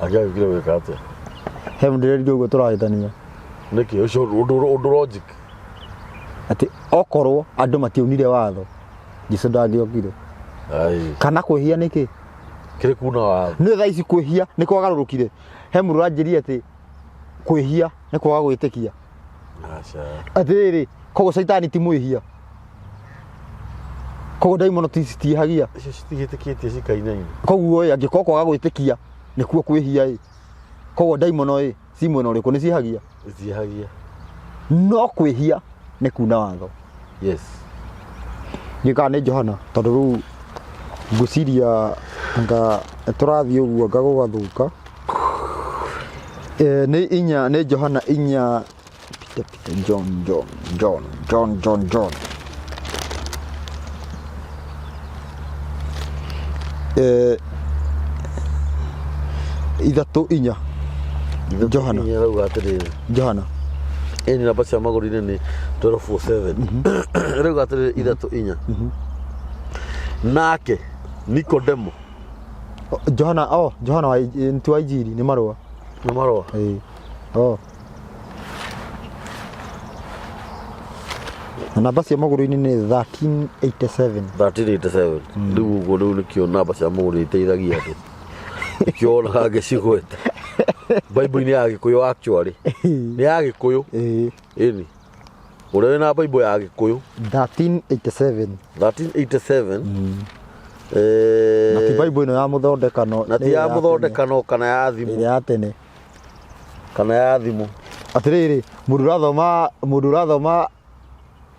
angĩagĩũkire gwĩka atĩa? He mũndũ ũrerire ũguo tũrahĩtania. Nĩkĩ ũcio ũndũ logic? Atĩ okorwo andũ matiaunire watho, Jesu ndangĩokire. Ai. Kana kwĩhia nĩkĩ? Kĩrĩ kuna watho. Nĩ thaa ici kwĩhia nĩ kwagarũrũkire. He mũndũ ũranjĩria atĩ kwĩhia nĩ kwaga gwĩtĩkia. Aca. Atĩrĩrĩ, koguo caitani ti mwĩhia, koguo ndaimono citiĩhagia? Icio citigĩtĩkĩtie cikainaina. Koguo ĩ, angĩkorwo kwaga gwĩtĩkia nĩkuo kwĩhia ĩ, koguo ndaimono ĩ ci mwena ũrĩkũ? Nĩ ciĩhagia? Itihagia. No kwĩhia nĩ kuna watho. Yes. Gĩkaga nĩ Johana, tondũ rĩu ngwĩciria anga tũrathiĩ ũguo anga gũgathũka. Nĩ inya, nĩ Johana 4, Peter, Peter, John, John, John, John, John, John, 3:4, Johana. Inya rauga atĩrĩrĩ, Johana. Ĩni namba cia magũrũ-inĩ nĩ 1247. Rauga atĩrĩrĩ, 3:4, nake Nikodemo. O, Johana, oh, Johana wa ti wa Injiri, nĩ marũa. Nĩ marũa. Ĩĩ. Oh. Na namba cia magũrũ-inĩ nĩ 1387. 1387 rĩu ũguo. Rĩu nĩkĩo namba cia magũrũ iteithagia andũ, nĩkĩo wonaga ngĩcigweta Bible-inĩ ya Gĩkũyũ. Actually nĩ ya Gĩkũyũ. Ĩni ũrĩa wĩna Bible ya Gĩkũyũ. 1387. 1387. Na ti Bible ĩno ya mũthondekano. Na ti nĩ ya ĩrĩa tene. Mũthondekano kana ya thimũ. Ĩrĩa ya tene. Kana ya thimũ. Atĩrĩrĩ, mũndũ ũrathoma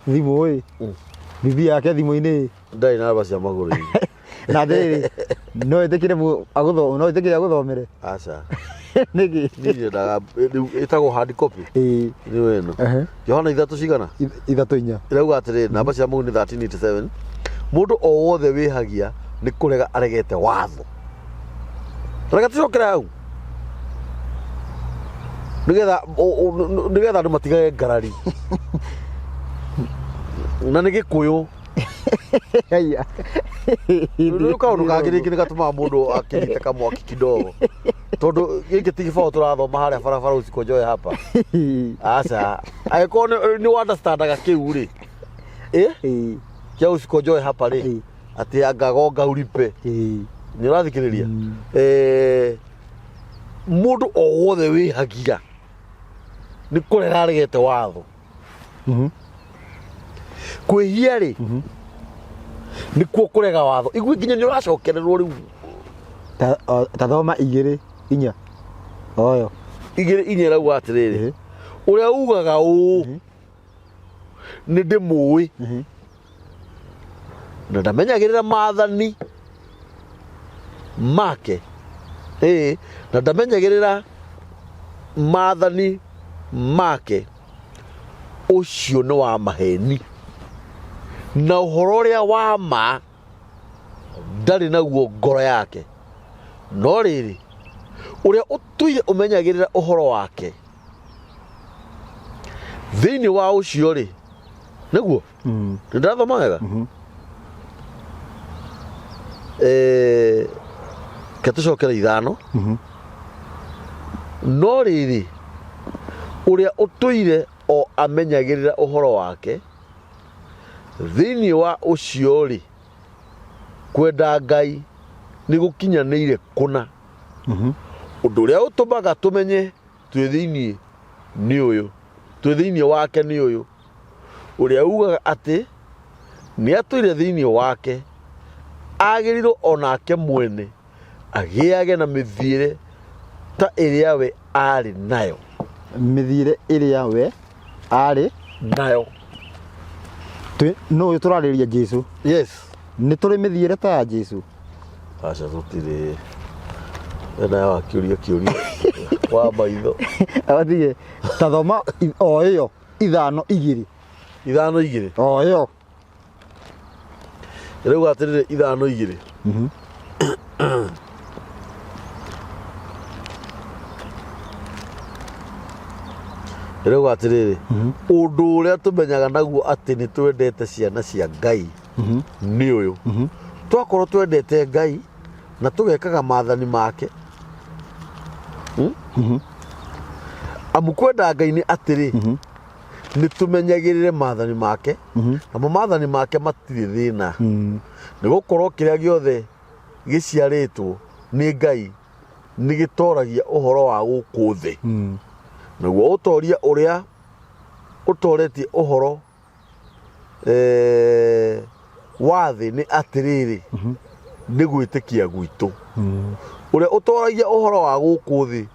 thimũ ĩ, Biblia yake thimũ-inĩ ĩ, Ndarĩ namba cia magũrũ-inĩ. Na atĩrĩrĩ, no ĩtĩkĩre no ĩtĩkĩre agũthomere? Aca. Nĩkĩ? Niĩ nyendaga rĩu ĩtagwo hard copy. Nĩ ĩno. Johana ithatũ cigana? 3:4. Ĩrauga atĩrĩrĩ, namba cia magũrũ nĩ 1387, mũndũ o wothe wĩhagia nĩ kũrega aregete watho. Reke tũcokere hau nĩgetha andũ matigage ngarari, na nĩ Gĩkũyũ. Aya. Rĩu kaũndũ kangĩ rĩngĩ nĩ gatũmaga mũndũ akĩnyite kamwaki kidogo, tondũ gĩkĩ ti gĩbaũ tũrathoma harĩa barabara usikonjoe hapa. Aca, angĩkorwo nĩ understandaga kĩu rĩ, ĩ kĩa usikonjoe hapa rĩ, atĩ anga gonga uripe. Nĩ ũrathikĩrĩria? Mũndũ o wothe wĩhagia nĩ kũrega aregete watho. Kwĩhia rĩ, nĩkuo kũrega watho. Igui nginya nĩ ũracokererwo rĩu. Ta thoma 2:4 oyo. 2:4 ĩrauga atĩrĩrĩ, ũrĩa ugaga ũũ, nĩ ndĩmũĩ, na ndamenyagĩrĩra maathani make, Ĩĩ, na ndamenyagĩrĩra maathani make, ũcio nĩ wa maheni, na ũhoro ũrĩa wa ma ndarĩ naguo ngoro yake. No rĩrĩ, ũrĩa ũtũire ũmenyagĩrĩra ũhoro wake thĩinĩ wa ũcio-rĩ, nĩguo nĩ ndathoma wega? Ke tũcokere 5. No rĩrĩ, ũrĩa ũtũire o amenyagĩrĩra ũhoro wake thĩinĩ wa ũcio-rĩ, kwenda Ngai nĩ gũkinyanĩire kũna. Ũndũ ũrĩa ũtũmaga tũmenye twĩ thĩinĩ nĩ ũyũ, twĩ thĩinĩ wake nĩ ũyũ, ũrĩa ugaga atĩ nĩ atũire thĩinĩ wake, agĩrĩirwo o nake mwene agĩage na mĩthiĩre ta ĩrĩa we arĩ nayo. Mĩthiĩre ĩrĩa we arĩ nayo. Nũ ũyũ tũrarĩria? Jesu? Yes. Nĩ tũrĩ mĩthiĩre ta ya Jesu? Aca, tũtirĩ. Ena wa kĩũria, kĩũria wa maitho. Atige ta thoma o ĩyo 5:2. 5:2. O ĩyo. Rĩu atĩrĩrĩ, 5:2 rĩu atĩrĩrĩ, ũndũ ũrĩa tũmenyaga naguo atĩ nĩ twendete ciana cia Ngai nĩ ũyũ, twakorwo twendete Ngai na tũgekaga maathani make. Amu kwenda Ngai nĩ atĩrĩ, nĩ tũmenyagĩrĩre maathani make, namo maathani make matirĩ thĩna, nĩ gũkorwo kĩrĩa gĩothe gĩciarĩtwo nĩ Ngai nĩ gĩtoragia ũhoro wa gũkũ thĩ. Naguo ũtoria ũrĩa ũtoretie ũhoro wa thĩ nĩ atĩrĩrĩ, nĩ gwĩtĩkia gwitũ. Ũrĩa ũtoragia ũhoro wa gũkũ thĩ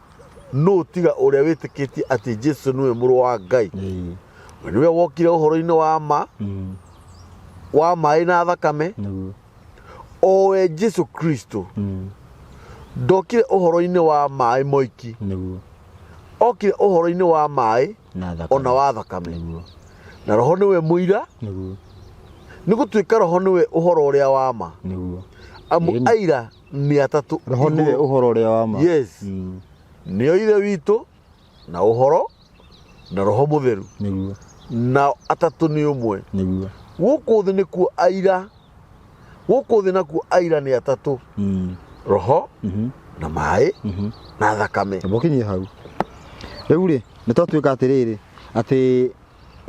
nũ tiga ũrĩa wĩtĩkĩtie atĩ Jesu nĩwe mũrũ wa Ngai? We nĩwe wokire ũhoro-inĩ wa ma wa maĩ na thakame, o we Jesu Kristo. Ndokire ũhoro-inĩ wa maĩ moiki, okire ũhoro-inĩ wa maĩ na thakame. Ona wa thakame. Na Roho nĩwe mũira, nĩ gũtuĩka Roho nĩwe ũhoro ũrĩa wa ma. Amu aira nĩ atatũ Roho nĩwe igũrũ. Ũhoro ũrĩa wa ma. Yes. Nĩo Ithe witũ na Ũhoro na Roho Mũtheru, nao atatũ nĩ ũmwe. Gũkũ thĩ nĩkuo aira, gũkũ thĩ nakuo aira nĩ atatũ, Roho na maĩ na thakame. Mũkinyie hau. Rĩu rĩ, nĩ twatuĩka atĩrĩrĩ, atĩ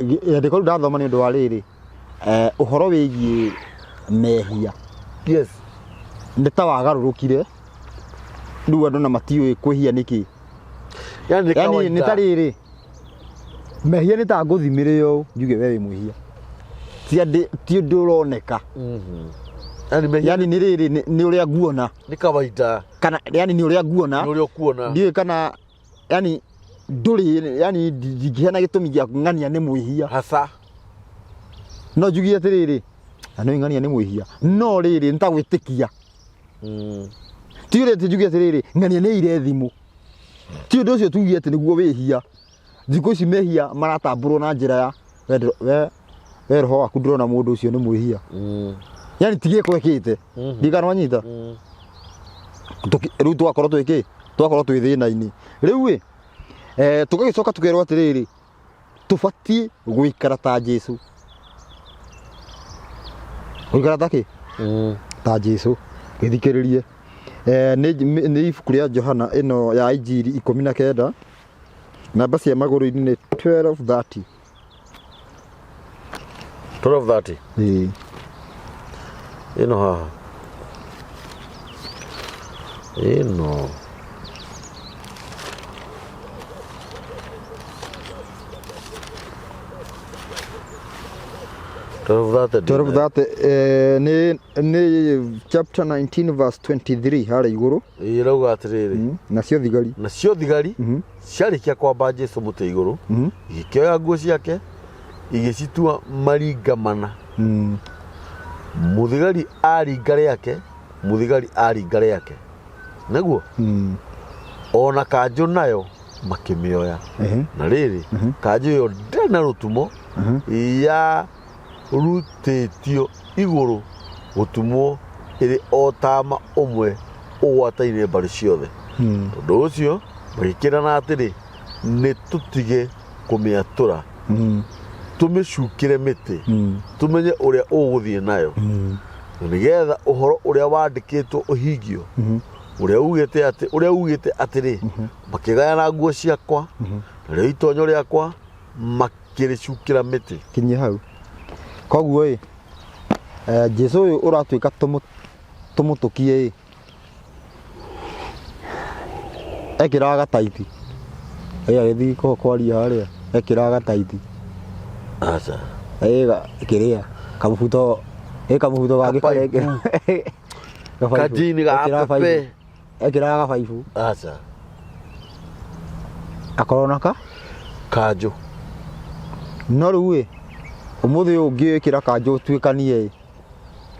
rĩandĩko rĩu ndathoma nĩ ũndũ wa rĩrĩ, ũhoro wĩgiĩ mehia nĩ ta wagarũrũkire. Rĩu andũ na matiũĩ kwĩhia nĩkĩ. Yani nĩ Yani nĩ kawaida. ta rĩrĩ, mehia nĩ ta ngũthimĩre ũũ njuge we wĩ mwĩhia, ti andĩ ti ũndũ ũroneka. Yani mehia Yani nĩ rĩrĩ, nĩ ũrĩa nguona. Nĩ kawaida. Kana yani nĩ ũrĩa nguona. Nĩ ũrĩa ũkuona. Ndiũĩ kana yani ndũrĩ, yani ndingĩheana gĩtũmi gĩa ng'ania nĩ mwĩhia. Hasa. No njugie atĩrĩrĩ, na nĩ ng'ania nĩ mwĩhia, no rĩrĩ nĩ ta gwĩtĩkia. Ti ũrĩa atĩ njuge atĩrĩrĩ, ng'ania nĩ ire thimũ, ti ũndũ ũcio tuge atĩ nĩguo wĩhia. Thikũ ici mehia maratambũrwo na njĩra ya we roho waku ndũrona mũndũ ũcio nĩ mwĩhia. Yani ti gĩko ekĩte. Ndirikana wanyita. Rĩu twakorwo twĩkĩ, twakorwo twĩ thĩna-inĩ rĩu ĩ, tũgagĩcoka tũkerwo atĩrĩrĩ, tũbatiĩ gũikara ta Jesu, gũikara ta kĩ? Ta Jesu. Gĩthikĩrĩrie, nĩ ibuku rĩa Johana ĩno ya Injiri 19, namba cia magũrũ-inĩ nĩ 12:30. 12:30. Ĩĩ. Ĩno haha ĩno 12:30. 12:30, nĩ chapter 19 verse 23 harĩa igũrũ. Ĩrauga atĩrĩrĩ, Nacio thigari nacio thigari ciarĩkia kwamba Jesu mũtĩ igũrũ, igĩkĩoya nguo ciake igĩcitua maringa mana, mũthigari aringa rĩake, mũthigari aringa rĩake. Nĩguo ona kanjũ nayo makĩmĩoya. Na rĩrĩ, kanjũ ĩyo ndĩrĩ na rũtumo, yarutĩtio igũrũ gũtumwo ĩrĩ o tama ũmwe ũgwataine mbarĩ ciothe. Tondũ ũcio magĩkĩrana atĩrĩ, nĩ tũtige kũmĩatũra, tũmĩcukĩre mĩtĩ, tũmenye ũrĩa ũgũthiĩ nayo, na nĩgetha ũhoro ũrĩa wandĩkĩtwo ũhingio, ũrĩa ugĩte atĩ ũrĩa ugĩte atĩrĩ, makĩgayana nguo ciakwa, narĩo itonyo rĩakwa makĩrĩcukĩra mĩtĩ. Kinyie hau. Koguo ĩ, Jesu ũyũ ũratuĩka tũmũtũkie ĩ, ekĩraga gataiti. Ĩ agĩthiĩ kwaria harĩa, ekĩraga gataiti. Aca. Ĩ kĩrĩa, kamũbuto, ĩ kamũbuto gangĩ Kabaibũ. karekĩra. Gabaibũ. Kajini ga Ekĩraga pepe. baibũ. Ekĩraga gabaibũ. Aca. Akorwo na ka? Kanjũ. No rĩu ĩ, ũmũthĩ ũyũ ũngĩĩkĩra kanjũ ũtuĩkanie ĩ,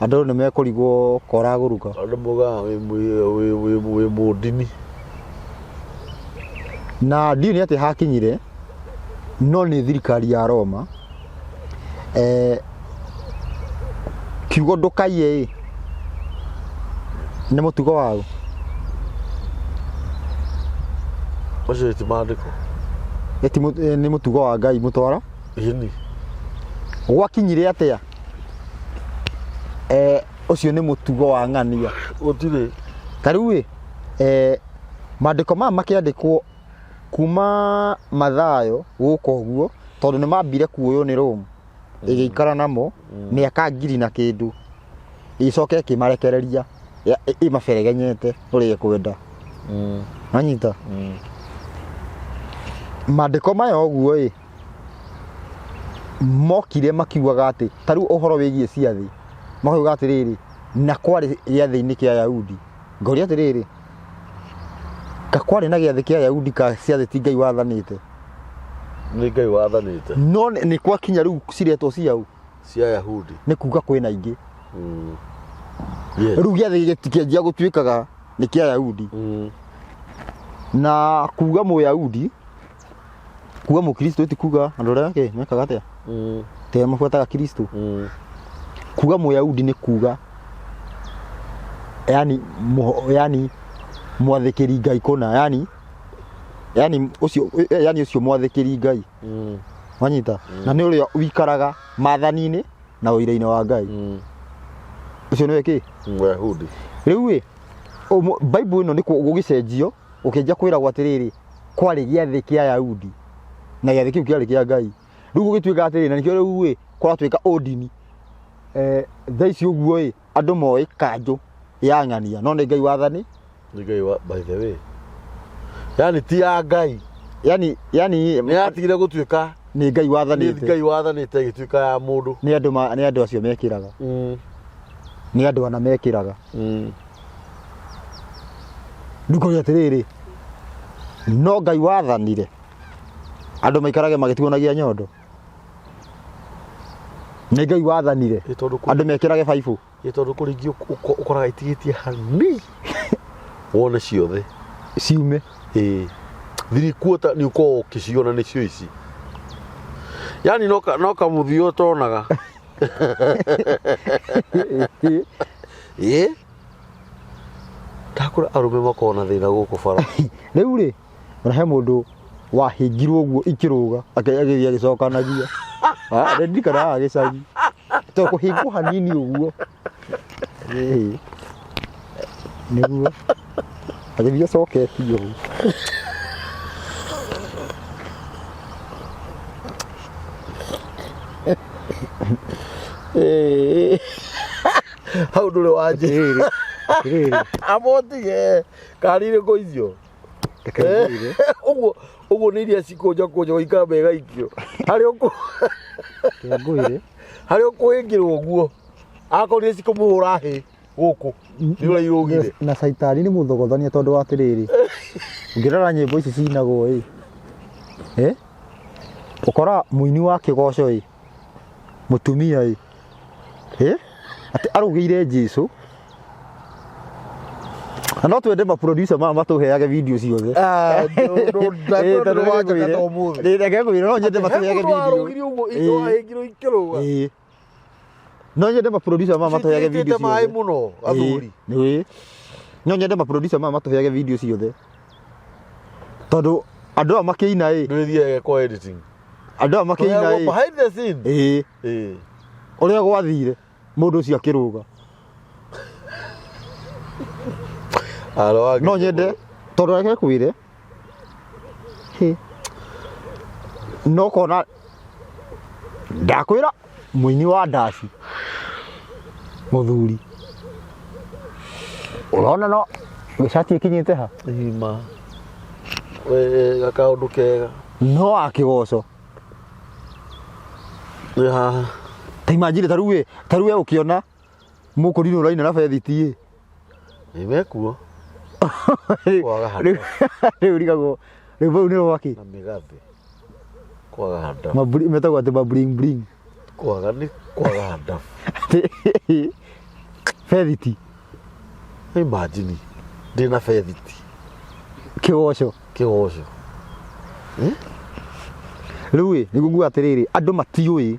andũ nĩ mekũrigwo koragũruka. Andũ maugaga wĩ mũndini. Na ndiũĩ nĩ atĩa hakinyire, no nĩ thirikari ya Roma. Kiugo ndũkaiye ĩ, nĩ mũtugo waũ? Ũcio ti maandĩko. Nĩ mũtugo wa Ngai mũtwara. Ĩni. Gwakinyire atĩa? Ũcio nĩ mũtugo wa ng'ania. Gũtirĩ. Ta rĩu ĩ, maandĩko maya makĩandĩkwo kuma Mathayo gũka ũguo, tondũ nĩ mambire kuoywo nĩ Rome, ĩgĩikara namo mĩaka ngiri na kĩndũ, ĩgĩcoka ĩkĩmarekereria ĩmaberegenyete ũrĩa ĩkwenda. Wanyita? Maandĩko maya ũguo ĩ, mokire makiugaga atĩ, ta rĩu ũhoro wĩgiĩ ciathĩ, makauga atĩrĩrĩ, na kwarĩ gĩathĩ-inĩ kĩa Ayahudi. Ngoria atĩrĩrĩ, ka kwarĩ na gĩathĩ kĩa Ayahudi ka ciathĩ ti Ngai wathanĩte? Nĩ Ngai wathanĩte. No nĩ gwakinya rĩu ciretwo ciaũ? Cia Ayahudi. Nĩ kuga kwĩna ingĩ. Yes. Rĩu gĩathĩ gĩtikĩanjia gũtuĩkaga nĩ kĩa Ayahudi. Na kuga Mũyahudi, kuga Mũkristo ti kuga andũ arĩa kĩ mekaga atĩa? Ti arĩa mabuataga Kristo. Kuga Mũyahudi nĩ kuga yani, yani mwathĩkĩri Ngai kũna, yani, yani ũcio, yani ũcio mwathĩkĩri Ngai. Wanyita? Na nĩ ũrĩa ũikaraga maathani-inĩ na ũira-inĩ wa Ngai. Ũcio nĩwe kĩ? Mũyahudi. Rĩu ĩ, Bible ĩno nĩ gũgĩcenjio, ũkĩanjia kwĩragwo atĩrĩrĩ, kwarĩ gĩathĩ kĩa Ayahudi, na gĩathĩ kĩu kĩarĩ kĩa Ngai. Rĩu gũgĩtuĩka atĩrĩrĩ, na nĩkĩo rĩu ĩ, kũratuĩka ũndini. Thaa ici ũguo ĩ, andũ moĩ kanjũ ya ng'ania, no nĩ Ngai wathani. Nĩ Ngai wa, by the way. Yani ti ya Ngai. Yani, yani, Nĩ yatigire gũtuĩka nĩ Ngai nĩ wathanĩte. Ngai wathanĩte ĩgĩtuĩka ya mũndũ. Nĩ andũ ma, nĩ andũ acio mekĩraga. Nĩ andũ ana mekĩraga. Rĩu ngoria atĩrĩrĩ, no Ngai wathanire andũ maikarage magĩtuonagia nyondo? Nĩ Ngai wathanire Ĩ tondũ kũrĩ andũ mekĩrage baibũ? Ĩ tondũ kũrĩ ingĩ ũkoraga itigĩtie hanini wone ciothe ciume. Ĩ thirikuota nĩ ũkoragwo ũkĩciona nĩcio ici, yani no kamũthio ũtonaga. Ĩ ndakũra arũme makoragwo na thĩna gũkũ bara. Rĩu rĩ, ona he mũndũ wahĩngirwo ũguo ikĩrũga agĩthiĩ agĩcokanagia. Ndirikana haha gĩcagi to kũhĩngwo hanini ũguo. Ĩĩ. Nĩguo agĩthiĩ acoketie ũguo. Ĩĩ. Hau ndũrĩ wanjĩ. Atĩrĩrĩ, atĩrĩrĩ. Amotige kari irĩkũ icio? Reke ngwĩre. Ũguo ũguo nĩ iria cikũnjakũnjwo ikamba igaikio. Harĩa ũkũ Reke ngwĩre. Harĩa ũkũhĩngĩrwo ũguo. Akorire cikũmũhũra hĩ gũkũ. Nĩ ũrĩa irũgire. Na caitani nĩ mũthogothania tondũ wa atĩrĩrĩ. Ũngĩrora nyĩmbo ici cinagwo ĩ. Ũkoraga mũini wa kĩgoco ĩ. Mũtumia ĩ. Atĩ arũgĩire Jesũ. Na no twende ma producer maya matũheage video ciothe. Ah, Ĩĩ, tondũ ndå wanjaka nĩngwĩre- ta ũmũthĩ. Ĩĩ, reke ngwĩre, no nyende matũheage He mũndũ video. warũgire ũguo Ĩĩ. indo wahĩngirwo ikĩrũga. Ĩĩ. No nyende ma producer maya matũheage video Ciitĩte maĩ ciothe. mũno athuri. Ĩĩ, nĩ no nyende ma producer maya matũheage video ciothe tondũ andũ aya makĩina ĩ Ndũrĩthiaga kwa editing. Andũ aya makĩina Tũheagwo ĩ behind the scene. Ĩĩ. Ĩĩ. Ũrĩa gwathire mũndũ ũcio akĩrũga. Aro No nyende tondũ reke kwĩre hĩ, no kona ndakwĩra mũini wa ndaci mũthuri ũrona no gĩcati ĩkinyĩte ha. Ima. Wega kaũndũ kega. No akĩgoco. Nĩ haha. Ta imagine ta rĩu ĩ, ta rĩu we ũkĩona mũkũrinũ ũraina na bethiti ĩ. Nĩ mekuo. Kwaga handũ. Rĩu rigagwo rĩu bau nĩ rwaki. Na mĩgathĩ. Kwaga handũ. Maburi metagwo atĩ ma bling bling. Kwaga nĩ kwaga handũ. Bethiti. Imagine. Ndĩna bethiti. Kĩgoco. Kĩgoco. Rĩu ĩ nĩguo nguga atĩrĩrĩ andũ matiũĩ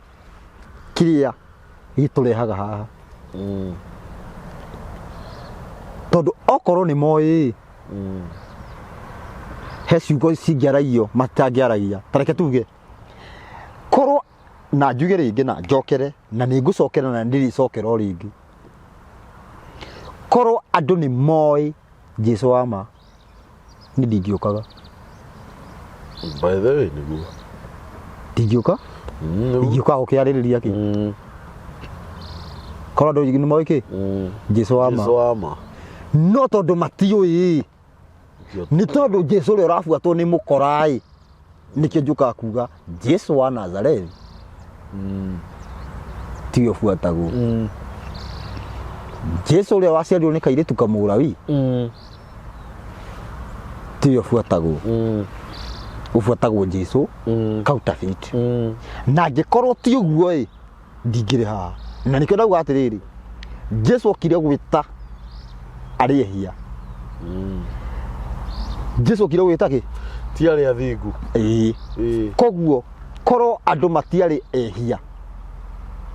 kĩrĩa gĩtũrehaga haha. Tondũ okorwo nĩ moĩ he ciugo cingĩaragio matangĩaragia. Ta reke tuge korwo na njuge rĩngĩ na njokere na nĩ ngũcokera na ndirĩcokera o rĩngĩ, korwo andũ nĩ moĩ Jesu wa ma nĩ ndingĩũkaga. By the way nĩguo. Ndingĩũka. Nĩguo. Ndingĩũka gũkĩarĩrĩria kĩ. Korwo andũ nĩ moĩ kĩ Jesu wa ma. Jesu wa ma. No tondũ matiũĩ nĩ tondũ Jesu ũrĩa ũrabuatwo nĩ mũkoraĩ, nĩkĩo njũkaga kuga Jesu wa Nazarethi tiwe ũbuatagwo. Jesu ũrĩa waciarirwo nĩ kairĩtu kamũrawi tiwe ũbuatagwo. Ũbuatagwo Jesu counterfeit. Na angĩkorwo ti ũguo ĩ ndingĩrĩ haha. Na nĩkĩo ndauga atĩrĩrĩ, Jesu okire gwĩta arĩa ehia. Jesu okire gwĩta kĩ? Ti arĩa athingu. Ĩĩ. Ĩĩ. Koguo korwo andũ matiarĩ ehia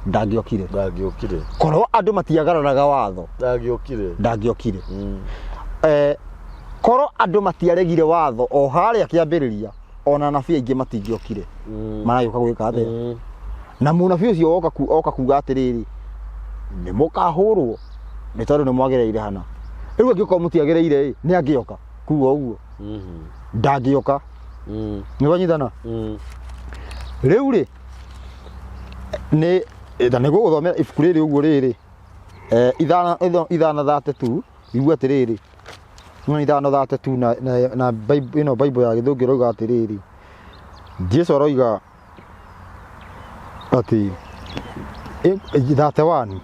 ndangĩokire. Ndangĩokire. Korwo andũ matiagararaga watho Ndangĩokire. ndangĩokire. Korwo andũ matiaregire watho o harĩa kĩambĩrĩria, ona anabii aingĩ matingĩokire. Maragĩũka gwĩka atĩa? Na mũnabii ũcio oka kuga atĩrĩrĩ, nĩ mũkahũrwo nĩ tondũ nĩ mwagereire hana. Rĩu angĩkorwo mũtiagereire ĩ, nĩ angĩoka kuga ũguo? Ndangĩoka. Nĩ wanyitana? Rĩu rĩ, nĩ ta nĩ gũgũthomera ibuku rĩrĩ ũguo rĩrĩ, ithano thate tu, igua atĩrĩrĩ, no ithano thate tu na Bible, ĩno Bible ya Gĩthũngũ ĩroiga atĩrĩrĩ, Jesu aroiga atĩ, 31,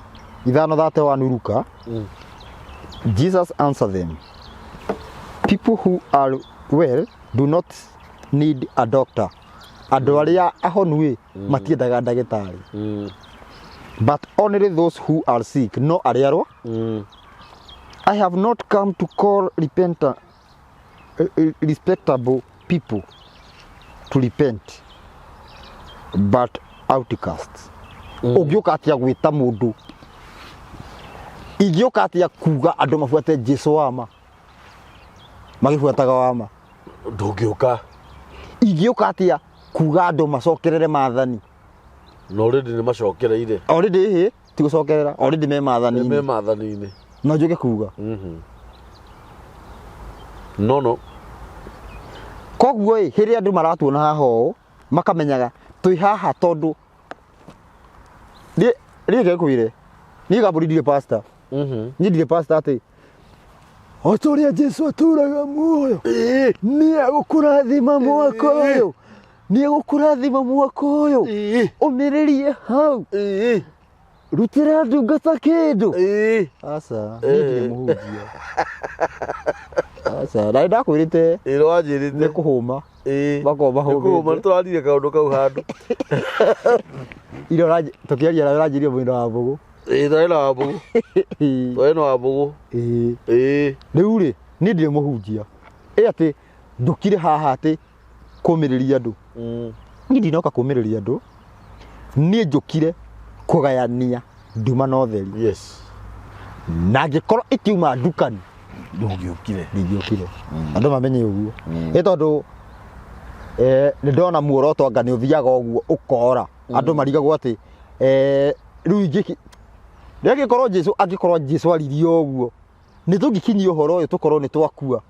ithano 31 Luka. Jesus answered them, people who are well do not need a doctor. Andũ arĩa ahonu ĩ, matiendaga ndagĩtarĩ. But only those who are sick, no arĩa arwaru. I have not come to call respectable people to repent, but outcasts. Ũngĩũka atĩa gwĩta mũndũ? Ingĩũka atĩa kuga andũ mabuate Jesu wa ma? Magĩbuataga wa ma? Ndũngĩũka. Ingĩũka atĩa kuga andũ macokerere maathani? Na already nĩ macokereire. Already ĩ, ti gũcokerera, already me maathani-inĩ. Me maathani-inĩ. No njuke kuga. No, no. Koguo ĩ, hĩrĩa andũ maratuona haha ũũ, makamenyaga twĩ haha tondũ niĩ reke ngwĩre, niĩ Gaburi ndirĩ pastor. Niĩ ndirĩ pastor atĩ o ta ũrĩa Jesu atũraga muoyo, nĩ egũkũrathima mwaka ũyũ, nĩ egũkũrathima mwaka ũyũ, ũmĩrĩrie hau, rutĩra ndungata kĩndũ. Aca, niĩ ndirĩ mũhunjia. Aca, na nĩndakwĩrĩte Ĩĩ, nĩwanjĩrĩte. nĩ kũhũma. Makorwo Nĩ kũhũma, mahũmĩte. nĩtũrarire kaũndũ kau handũ. Ira tũkĩaria nawe ũranjĩrire mwena wa mbũgũ. Ĩĩ twarĩ na Wambũgũ. Twarĩ na Wambũgũ. Ĩĩ. Ĩĩ. Rĩu rĩ, niĩ ndirĩ mũhunjia. Ĩ atĩ ndũkire haha atĩ kũmĩrĩria andũ. Niĩ ndinoka kũmĩrĩria andũ. Niĩ njũkire kũgayania nduma na ũtheri. Yes. Na angĩkorwo ĩtiuma ndukani Ndũngĩũkire. ndingĩũkire. Andũ mamenye ũguo. Ĩ tondũ nĩ ndona muoroto anga nĩ ũthiaga ũguo ũkora. Andũ marigagwo atĩ rĩu ingĩki rĩangĩkorwo Jesu angĩkorwo Jesu aririe ũguo nĩ tũngĩkinyia ũhoro ũyũ tũkorwo nĩ twakua.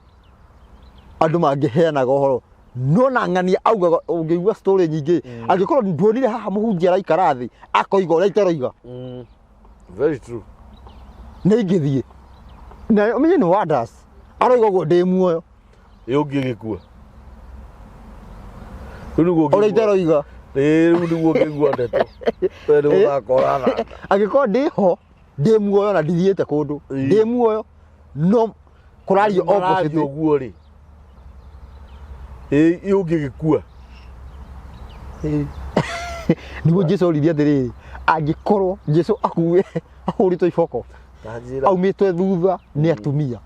Andũ mangĩheanaga ũhoro no na ng'ania augaga ũngĩigua story nyingĩ angĩkorwo nduonire haha mũhunjia araikara thĩ akoiga ũrĩa iteroiga. Very true. Nĩ ingĩthiĩ na ũmenye nĩ wonders aroiga ũguo ndĩ muoyo. Ĩ ũngĩgĩkua. Rĩu nĩguo Ũrĩa ũngĩigua. iteroiga. Ĩ rĩu nĩguo ũngĩigua ndeto. We nĩ gũthaka ũrathaka. Angĩkorwo ndĩ ho ndĩ muoyo na ndithiĩte kũndũ Ĩ. ndĩ muoyo no kũrario Mararia opposite. ũguo rĩ. Ĩ ũngĩgĩkua. Nĩguo Jesu oririe atĩrĩrĩ, angĩkorwo Jesu akue ahũrĩtwo iboko Tanjĩra. aumĩtwe thutha nĩ atumia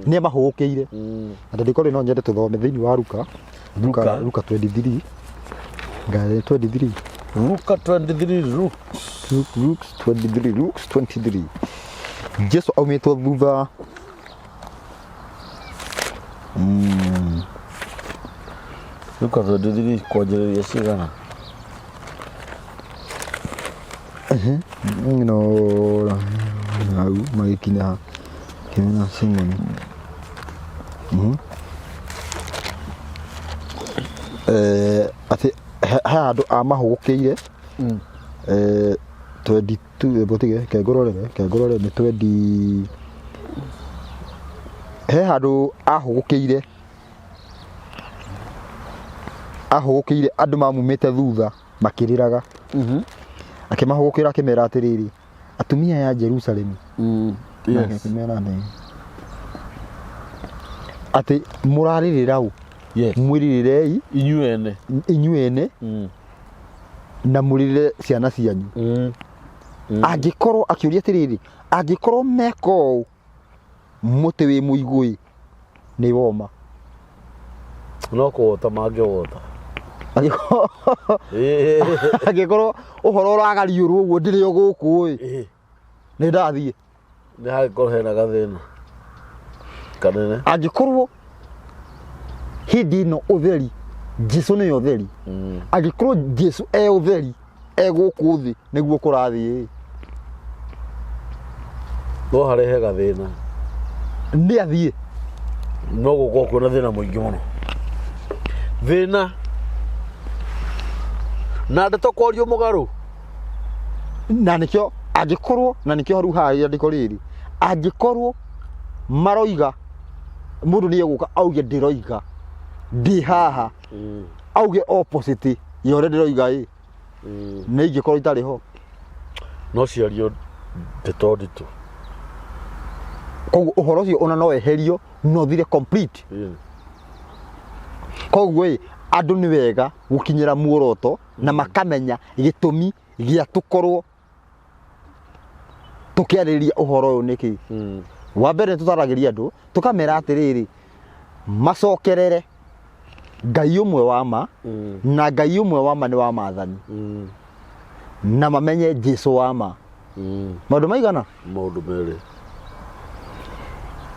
nĩ amahũgũkĩire. Na ndĩko rĩ no nyende tũthome thĩinĩ wa Luka. Luka. Luka 23. Ngai 23. Luka 23 Luke. Luke 23, Luke 23. Jesu aumĩtwo thutha. Luka 23 kwanjĩrĩria cigana? No hau magĩkinya ha kĩmena Simoni. Atĩ he handũ amahũgũkĩire. 22 bũtige kengũrorere kengũrorere nĩ 20 he handũ ahũgũkĩire ahũgũkĩire andũ mamumĩte thutha makĩrĩraga. Akĩmahũgũkĩra akĩmera atĩrĩrĩ, atumia aya a Jerusalemu. Nake akĩmera atĩ atĩ mũrarĩrĩra ũ? Yes. Mwĩrĩrĩrei Inyuĩ ene. inyuĩ ene na mũrĩrĩre ciana cianyu. Angĩkorwo akĩũria atĩrĩrĩ, angĩkorwo meka ũũ mũtĩ wĩ mũigũ-ĩ nĩ woma. No kũwota mangĩwota. Angĩkorwo ũhoro ũragariũrwo ũguo ndĩrĩ o gũkũ-ĩ nĩ ndathiĩ. Nĩ hangĩkorwo hena gathĩna kanene. Angĩkorwo hĩndĩ ĩno ũtheri Jesu nĩwe ũtheri. Angĩkorwo Jesu e ũtheri e gũkũ thĩ nĩguo kũrathiĩ. No harehe gathĩna. Nĩ athiĩ. No gũkorwo kwĩna thĩna mũingĩ mũno. Thĩna na ndeto kwario mũgarũ. Na nĩkĩo angĩkorwo na nĩkĩo rĩu haha rĩandĩko rĩrĩ angĩkorwo maroiga mũndũ nĩ egũka auge ndĩroiga ndĩ haha auge opposite ya ũrĩa ndĩroiga ĩ nĩ ingĩkorwo itarĩ ho. No ciario ndeto nditũ. Koguo ũhoro ũcio ona no eherio no ũthire complete. Koguo ĩ andũ nĩ wega gũkinyĩra muoroto na makamenya gĩtũmi gĩa tũkorwo tũkĩarĩrĩria ũhoro ũyũ nĩkĩ. Wa mbere nĩ tũtaragĩria andũ tũkamera atĩrĩrĩ macokerere Ngai ũmwe wa ma na Ngai ũmwe wa ma nĩ wa maathani na mamenye Jesu wa ma. Maũndũ maigana? Maũndũ merĩ.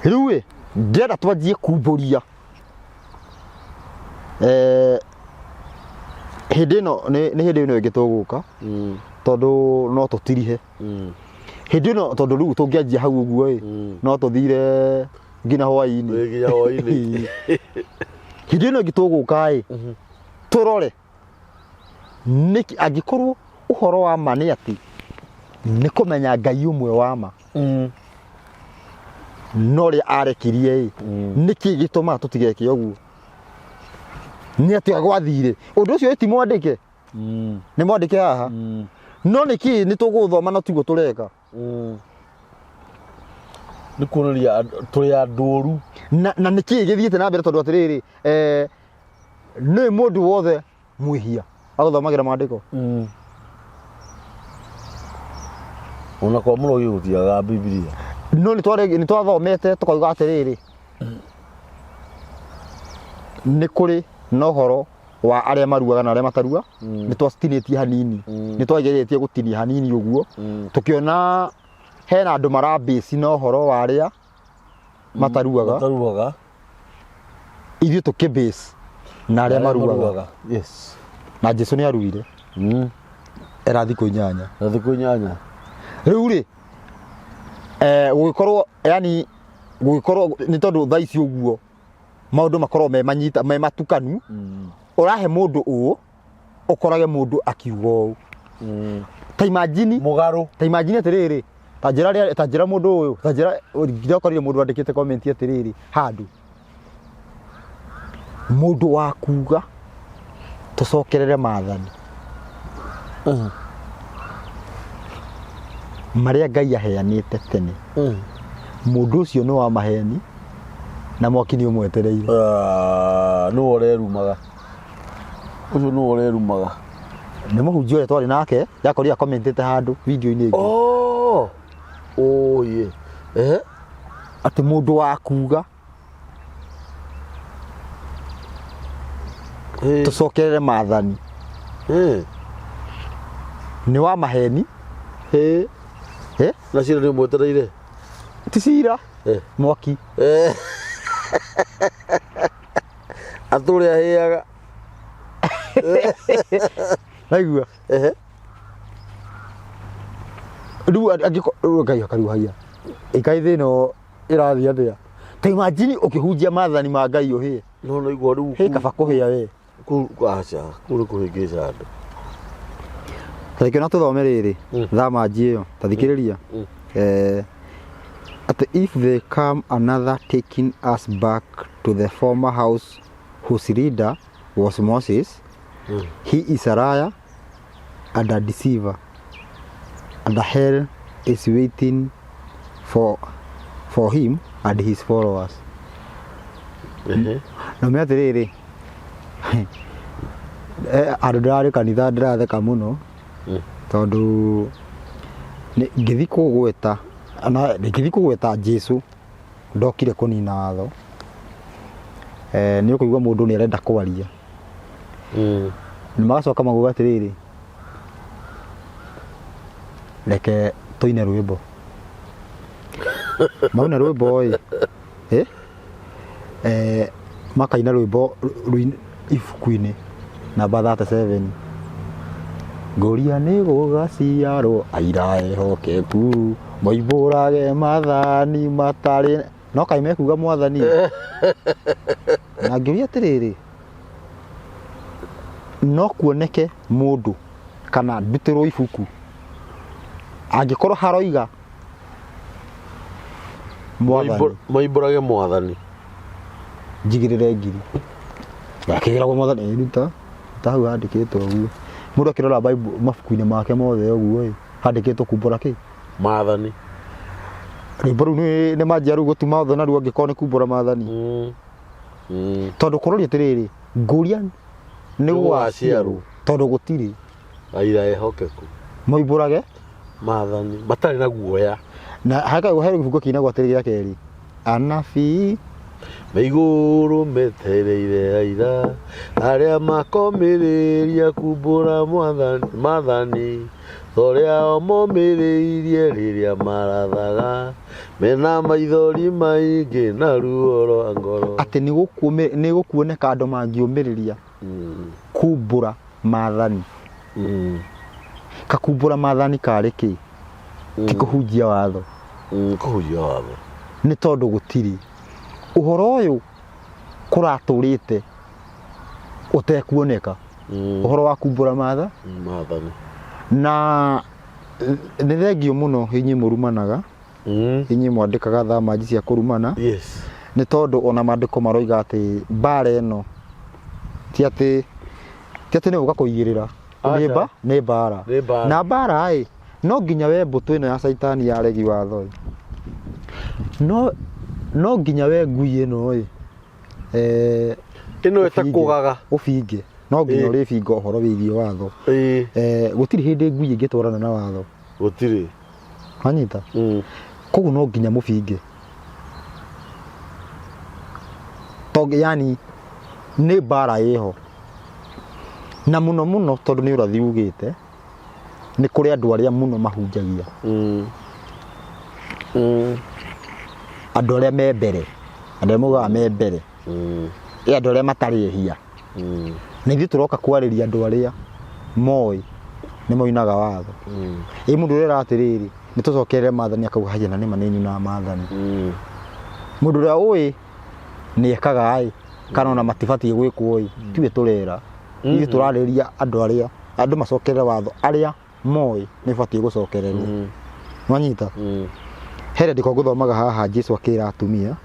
Rĩu ĩ ndĩrenda twanjie kumbũria hĩndĩ ĩno nĩ hĩndĩ ĩno ĩngĩ tũgũka tondũ no tũtirihe hĩndĩ ĩno tondũ rĩu tũngĩanjia hau ũguo ĩ no tũthire nginya hwaĩ-inĩ. Nginya hwaĩ-inĩ. Hĩndĩ ĩno ĩngĩ tũgũka ĩ tũrore nĩkĩ angĩkorwo ũhoro wa ma nĩ atĩ nĩ kũmenya Ngai ũmwe wa ma no ũrĩa arekirie ĩ nĩkĩ gĩtũmaga tũtigeke ũguo? Nĩ atĩa gwathire? Ũndũ ũcio ti mwandĩke. Nĩ mwandĩke haha. No nĩkĩ nĩ tũgũthoma na tiguo tũreka? Nĩ kuonania tũrĩ andũ oru. Na nĩkĩ gĩthiĩte na mbere tondũ atĩrĩrĩ nĩ mũndũ wothe mwĩhia agũthomagĩra maandĩko. Ona kwa mũrogi gũtiagaga Bibilia. No nĩ twathomete tũkauga atĩrĩrĩ, nĩ kũrĩ na ũhoro wa arĩa maruaga na arĩa matarua. Nĩ twacitinĩtie hanini, nĩ twageretie gũtinia hanini ũguo, tũkĩona hena andũ marambĩci na ũhoro wa arĩa mataruaga. Mataruaga. Ithuĩ tũkĩbase na arĩa maruaga. Yes. Na Jesu nĩ aruire era thikũ 8. Na thikũ 8. Rĩu rĩ, gũgĩkorwo yani gũgĩkorwo nĩ tondũ thaa ici ũguo maũndũ makorwo me manyita me matukanu, ũrahe mũndũ ũũ ũkorage mũndũ akiuga ũũ. Ta imagine Mũgarũ. Ta imagine atĩrĩrĩ, ta njĩra ta njĩra mũndũ ũyũ, ta njĩra ndĩrakorire mũndũ andĩkĩte comment atĩrĩrĩ handũ, mũndũ wa kuga tũcokerere maathani marĩa Ngai aheanĩte tene, mũndũ ũcio nĩ wa maheni na mwaki nĩ ũmwetereire. Ah, nĩwe ũrerumaga. Ũcio nĩwe ũrerumaga. Nĩ mũhunjia ũrĩa twarĩ nake yakorire akomentĩte handũ video-inĩ ĩngĩ. Oh. Oh, yeah. Atĩ mũndũ wa kuga tũcokerere maathani nĩ wa maheni. Na cira nĩ ũmwetereire. Ti cira. Mwaki. Atũre ahĩaga. Naigua. Rĩu angĩkorwo Ngai akaruhaia ĩkai thĩ ĩno ĩrathiĩ atĩa, ta imagine ũkĩhunjia maathani ma Ngai ũhĩe. No naigua rĩu. Hĩ, kaba kũhĩa we. Kũu aca, kũu nĩ kũhĩngĩca andũ. Ta reke ona tũthome rĩrĩ thamanji ĩyo, ta thikĩrĩria. Atĩ if they come another taking us back to the former house whose leader was Moses, he is a liar and a deceiver, and the hell is waiting for him and his followers. Na me atĩrĩrĩ, andũ ndĩrarĩ kanitha ndĩratheka mũno tondũ ngĩthiĩ kũgweta na ngĩthiĩ kũgweta Jesu ndokire kũnina watho. Nĩ ũkũigua mũndũ nĩ arenda kwaria na magacoka maguga atĩrĩrĩ, reke tũine rwĩmbo. Mauna rwĩmbo ĩ, makaina rwĩmbo ibuku-inĩ namba 37, ngũria nĩ gũgaciarwo aira ehokeku moimbũrage maathani matarĩ no kaĩ mekuga mwathani. Na ngĩũria atĩrĩrĩ, no kuoneke mũndũ kana ndutĩrwo ibuku angĩkorwo haroiga mwathani? Moimbũrage mwathani. Njigĩrĩre ngiri akĩgeragwo mwathani ruta ta hau handĩkĩtwo ũguo. Mũndũ akĩrora Bible mabuku-inĩ make mothe ũguo ĩ, handĩkĩtwo kumbũra kĩ? Maathani. Rwĩmbo rũu nĩ manjia rĩu gũtuma othe naruo angĩkorwo nĩ kumbũra maathani. Tondũ kũroria atĩrĩrĩ, ngũria nĩ gũgaciarwo tondũ gũtirĩ aira ehokeku moimbũrage maathani matarĩ na guoya. Na haka he gĩbungo kĩinagwo atĩrĩ gĩa kerĩ, anabii me igũrũ metereire aira arĩa makomĩrĩria kumbũra maathani torĩa o momĩrĩirie rĩrĩa marathaga mena maithori maingĩ na ruo rwa ngoro. Atĩ nĩ gũkuoneka andũ mangĩũmĩrĩria kumbũra maathani. Kakumbũra maathani karĩ kĩ? Ti kũhunjia watho? Kũhunjia watho. Nĩ tondũ gũtirĩ ũhoro ũyũ kũratũrĩte ũtekuoneka, ũhoro wa kumbũra maathani. Na nĩ thengio mũno inyuĩ mũrumanaga, inyuĩ mwandĩkaga thamanji cia kũrumana. Nĩ tondũ ona maandĩko maroiga atĩ mbara ĩno ti atĩ nĩ gũka kũigĩrĩra. Aca. Nĩ mbara. Nĩ mbara. Na mbara ĩ no nginya we mbũtũ ĩno ya caitani ya regi watho ĩ, no nginya we ngui ĩno ĩ, ĩno ĩtakũgaga. Ũbinge, no nginya ũrĩbinga ũhoro wĩgiĩ watho. Gũtirĩ hĩndĩ ngui ĩngĩtwarana na watho. Gũtirĩ. Wanyita? Koguo no nginya mũbinge. Tondũ yani nĩ mbara ĩho. Na mũno mũno tondũ nĩ ũrathi ugĩte nĩ kũrĩ andũ arĩa mũno mahunjagia. Andũ arĩa me mbere, andũ arĩa maugaga me mbere. Ĩ andũ arĩa matarĩ ehia. Na ithuĩ tũroka kwarĩria andũ arĩa moĩ nĩ moinaga watho. Ĩ mũndũ ũrĩa atĩrĩrĩ, nĩ tũcokerere maathani akauga haya na nĩma nĩ nyunaga maathani. Mũndũ ũrĩa ũĩ nĩ ekaga ĩ kana ona matibatiĩ gwĩkwo ĩ, tiwe tũrera. Ithuĩ tũrarĩria andũ arĩa andũ macokerere watho arĩa moĩ nĩ batiĩ gũcokererwo. Nwanyita? He rĩandĩko ngũthomaga haha Jesu akĩra atumia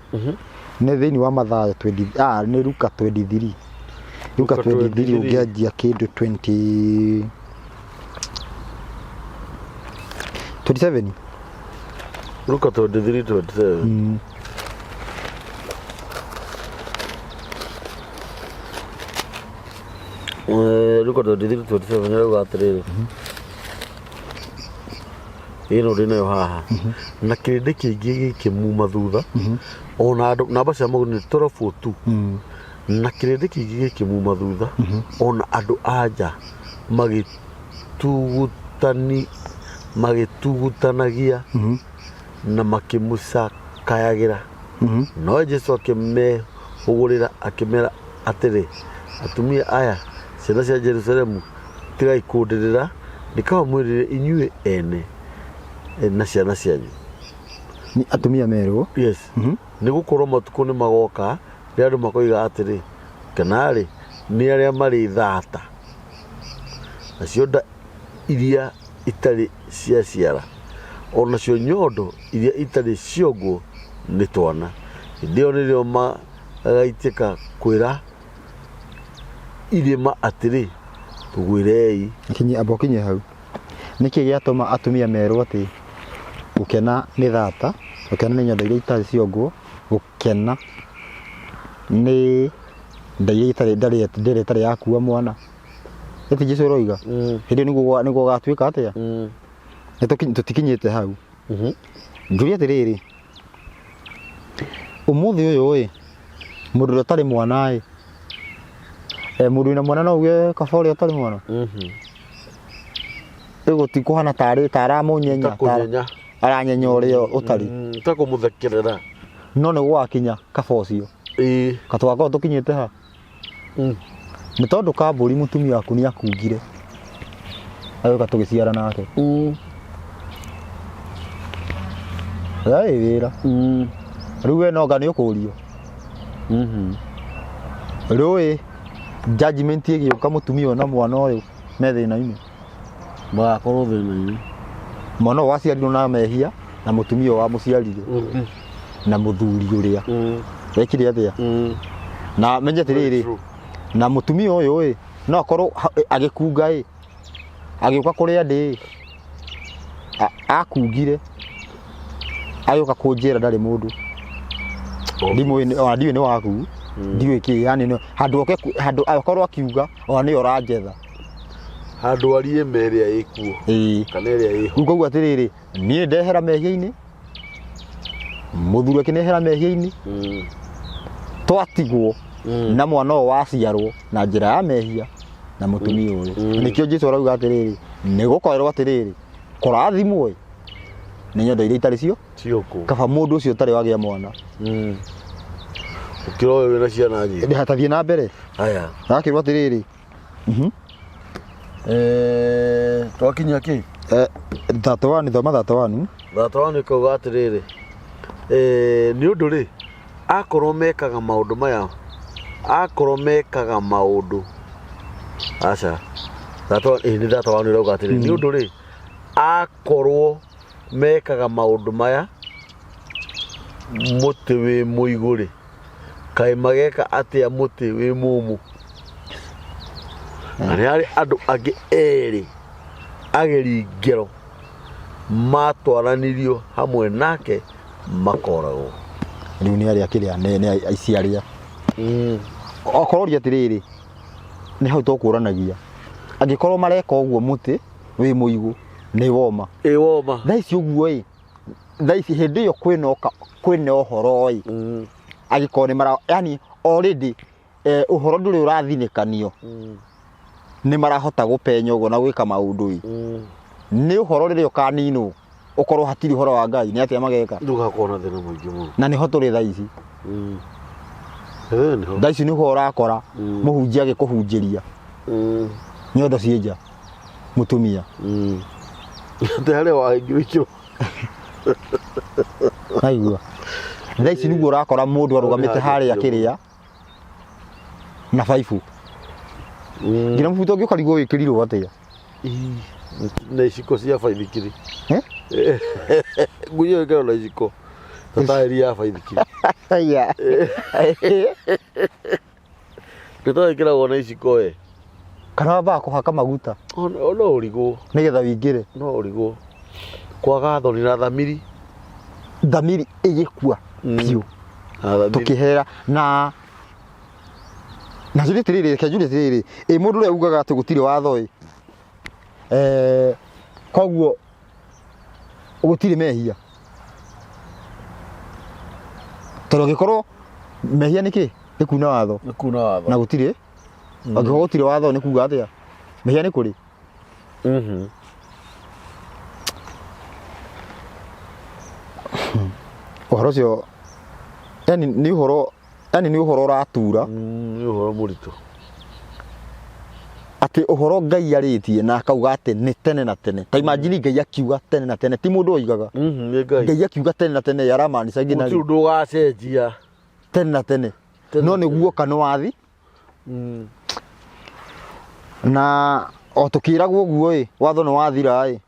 nĩ thĩinĩ wa Mathayo 20, ah, nĩ Luka 23. Luka Luka 23 23. ũngĩanjia kĩndũ 20 27. Luka 23 27. Luka 23 27 nĩrauga atĩrĩrĩ, ĩno ndĩ nayo haha, na kĩrĩndĩ kĩingĩ gĩkĩmuma thutha, ona andũ namba cia magũrũ nĩ 12:02, na kĩrĩndĩ kĩingĩ gĩkĩmuma thutha, ona andũ a nja magĩtugutanagia na makĩmũcakayagĩra. No Jesu akĩmehũgũrĩra akĩmera atĩrĩ, atumia aya, ciana cia Jerusalemu, tigai kũndĩrĩra, nĩ kaba mwĩrĩre inyuĩ ene na ciana cianyu. Nĩ atumia merwo. Yes. Nĩ gũkorwo matukũ nĩ magoka rĩrĩa andũ makoiga atĩrĩ, kenarĩ nĩ arĩa marĩ thata, nacio nda iria itarĩ ciaciara, onacio nyondo iria itarĩ ciongwo nĩ twana. Hĩndĩ ĩyo nĩrĩo magaitĩka kwĩra irĩma atĩrĩ, tũgwĩrei. Kinyi amba ũkinye hau. Nĩkĩ gĩatũma atumia merwo atĩ gũkena nĩ thata, gũkena nĩ nyondo iria itarĩ ciongwo, gũkena nĩ nda iria itarĩ ndarĩ ndĩrĩ ĩtarĩ yakua mwana. Ĩti Jesu ũroiga? Hĩndĩ ĩyo nĩguo gũgatuĩka atĩa? Nĩ tũtikinyĩte hau. Njũria atĩrĩrĩ, ũmũthĩ ũyũ ĩ, mũndũ ũrĩa ũtarĩ mwana ĩ, mũndũ wĩna mwana no uge kaba ũrĩa ũtarĩ mwana? Rĩu gũtikũhana tarĩ ta aramũnyenya, Ta kũnyenya. aranyenya ũrĩa ũtarĩ. Ta kũmũthekerera. No nĩ gũgakinya kaba ũcio. Katũgakorwo tũkinyĩte ha? Nĩ tondũ kambũri mũtumia waku nĩ akungire. Agĩũka tũgĩciara nake. Ĩ wĩra. Rĩu we no anga nĩ ũkũrio. Rĩu ĩ judgment ĩgĩũka mũtumia ũyũ na mwana ũyũ me thĩna-inĩ. Magakorwo thĩna-inĩ. Mwana ũyũ waciarirwo na mehia na mũtumia ũyũ wamũciarire na mũthuri ũrĩa wekire atĩa. Na menye atĩrĩrĩ, na mũtumia ũyũ ĩ no akorwo agĩkunga ĩ agĩũka kũrĩa ndĩ ĩ akungire agĩũka kũnjĩra ndarĩ mũndũ. Ndimũĩ ona ndiũĩ nĩ waku, ndiũĩ kĩ, yani handũ oke handũ akorwo akiuga ona nĩwe ũranjetha. Handũ arie me ĩrĩa ĩkuo. Kana ĩrĩa ĩho. Rĩu koguo atĩrĩrĩ, niĩ ndehera mehia-inĩ, mũthuri akĩnehera mehia-inĩ, twatigwo na mwana ũyũ waciarwo na njĩra ya mehia na mũtumia ũyũ. Nĩkĩo Jesu arauga atĩrĩrĩ, nĩ gũkorwo atĩrĩrĩ, kũrathimwo ĩ nĩ nyondo iria itarĩ cio, Ciũkũ. kaba mũndũ ũcio ũtarĩ wagĩa mwana. Ũkĩra ũyũ wĩna ciana nyingĩ. Ĩndĩ hatathiĩ na mbere. Haya. Akĩrwo atĩrĩrĩ. Twakinya kĩ? 31, thoma 31. 31 ĩkauga atĩrĩrĩ, nĩ ũndũ rĩ, akorwo mekaga maũndũ maya, akorwo mekaga maũndũ, aca, 31, nĩ 31 ĩrauga atĩrĩrĩ, nĩ ũndũ rĩ, akorwo mekaga maũndũ maya, mũtĩ wĩ mũigũ rĩ, kaĩ mageka atĩa mũtĩ wĩ mũmũ? Na nĩ harĩ andũ angĩ erĩ ageri ngero matwaranirio hamwe nake makoragwo. Rĩu nĩ arĩa kĩrĩa, nĩ aici arĩa. Okorwo ũria atĩrĩrĩ, nĩ hau tũkũranagia. Angĩkorwo mareka ũguo mũtĩ wĩ mũigũ, nĩ woma. Ĩ woma. Thaa ici ũguo ĩ, Thaa ici hĩndĩ ĩyo kwĩna kwĩna ũhoro ĩ, angĩkorwo nĩ mara, yani already ũhoro ndũrĩ ũrathinĩkanio, nĩ marahota gũpenya ũguo na gwĩka maũndũ ĩ. Nĩ ũhoro rĩrĩa ũkaninwo ũkorwo hatirĩ ũhoro wa Ngai, nĩ atĩa mageka? Ndũgakorwo na thĩna mũingĩ mũno. Na nĩho tũrĩ thaa ici. Nĩho. Thaa ici nĩho ũrakora mũhunjia agĩkũhunjĩria nyondo ciĩ nja, mũtumia. Atĩ harĩa wahingĩrĩkĩrwo. Naigua thaa ici nĩguo ũrakora mũndũ arũgamĩte harĩa kĩrĩa na baibũ, nginya mũbuto ũngĩ ũkarigwo wĩkĩrirwo atĩa. Ii, na iciko cia baithikiri. Eh? Nguo ĩkĩrwo na iciko ta taĩri ya baithikiri. Aya. Gĩtara ĩkĩragwo na iciko ĩ. Kana wambaga kũhaka maguta? No ũrigwo. Nĩgetha wĩingĩre. No ũrigwo kwaga thoni na thamiri. Thamiri ĩgĩkua biũ. Na thamiri. Tũkĩhera na njũrie atĩrĩrĩ, reke njũrie atĩrĩrĩ, ĩ mũndũ ũrĩa ugaga atĩ gũtirĩ watho ĩ, koguo gũtirĩ mehia, tondũ angĩkorwo mehia nĩ kĩ? Nĩ kuna watho. Nĩ kuna watho. Na gũtirĩ, angĩkorwo gũtirĩ watho nĩ kuga atĩa? Mehia nĩ kũrĩ. Ũhoro ũcio yani nĩ ũhoro, yani nĩ ũhoro ũratura. Nĩ ũhoro mũritũ. Atĩ ũhoro Ngai arĩtie na akauga atĩ nĩ tene na tene. Ta imagine Ngai akiuga tene na tene, ti mũndũ oigaga. Nĩ Ngai. Ngai akiuga tene na tene yaramaanisha nginya Gũtirĩ rĩ? ũndũ ũgacenjia. Tene na tene. Tene No na nĩ tene. guoka nĩ wathi. Na o tũkĩragwo ũguo ĩ, watho nĩ wathira ĩ.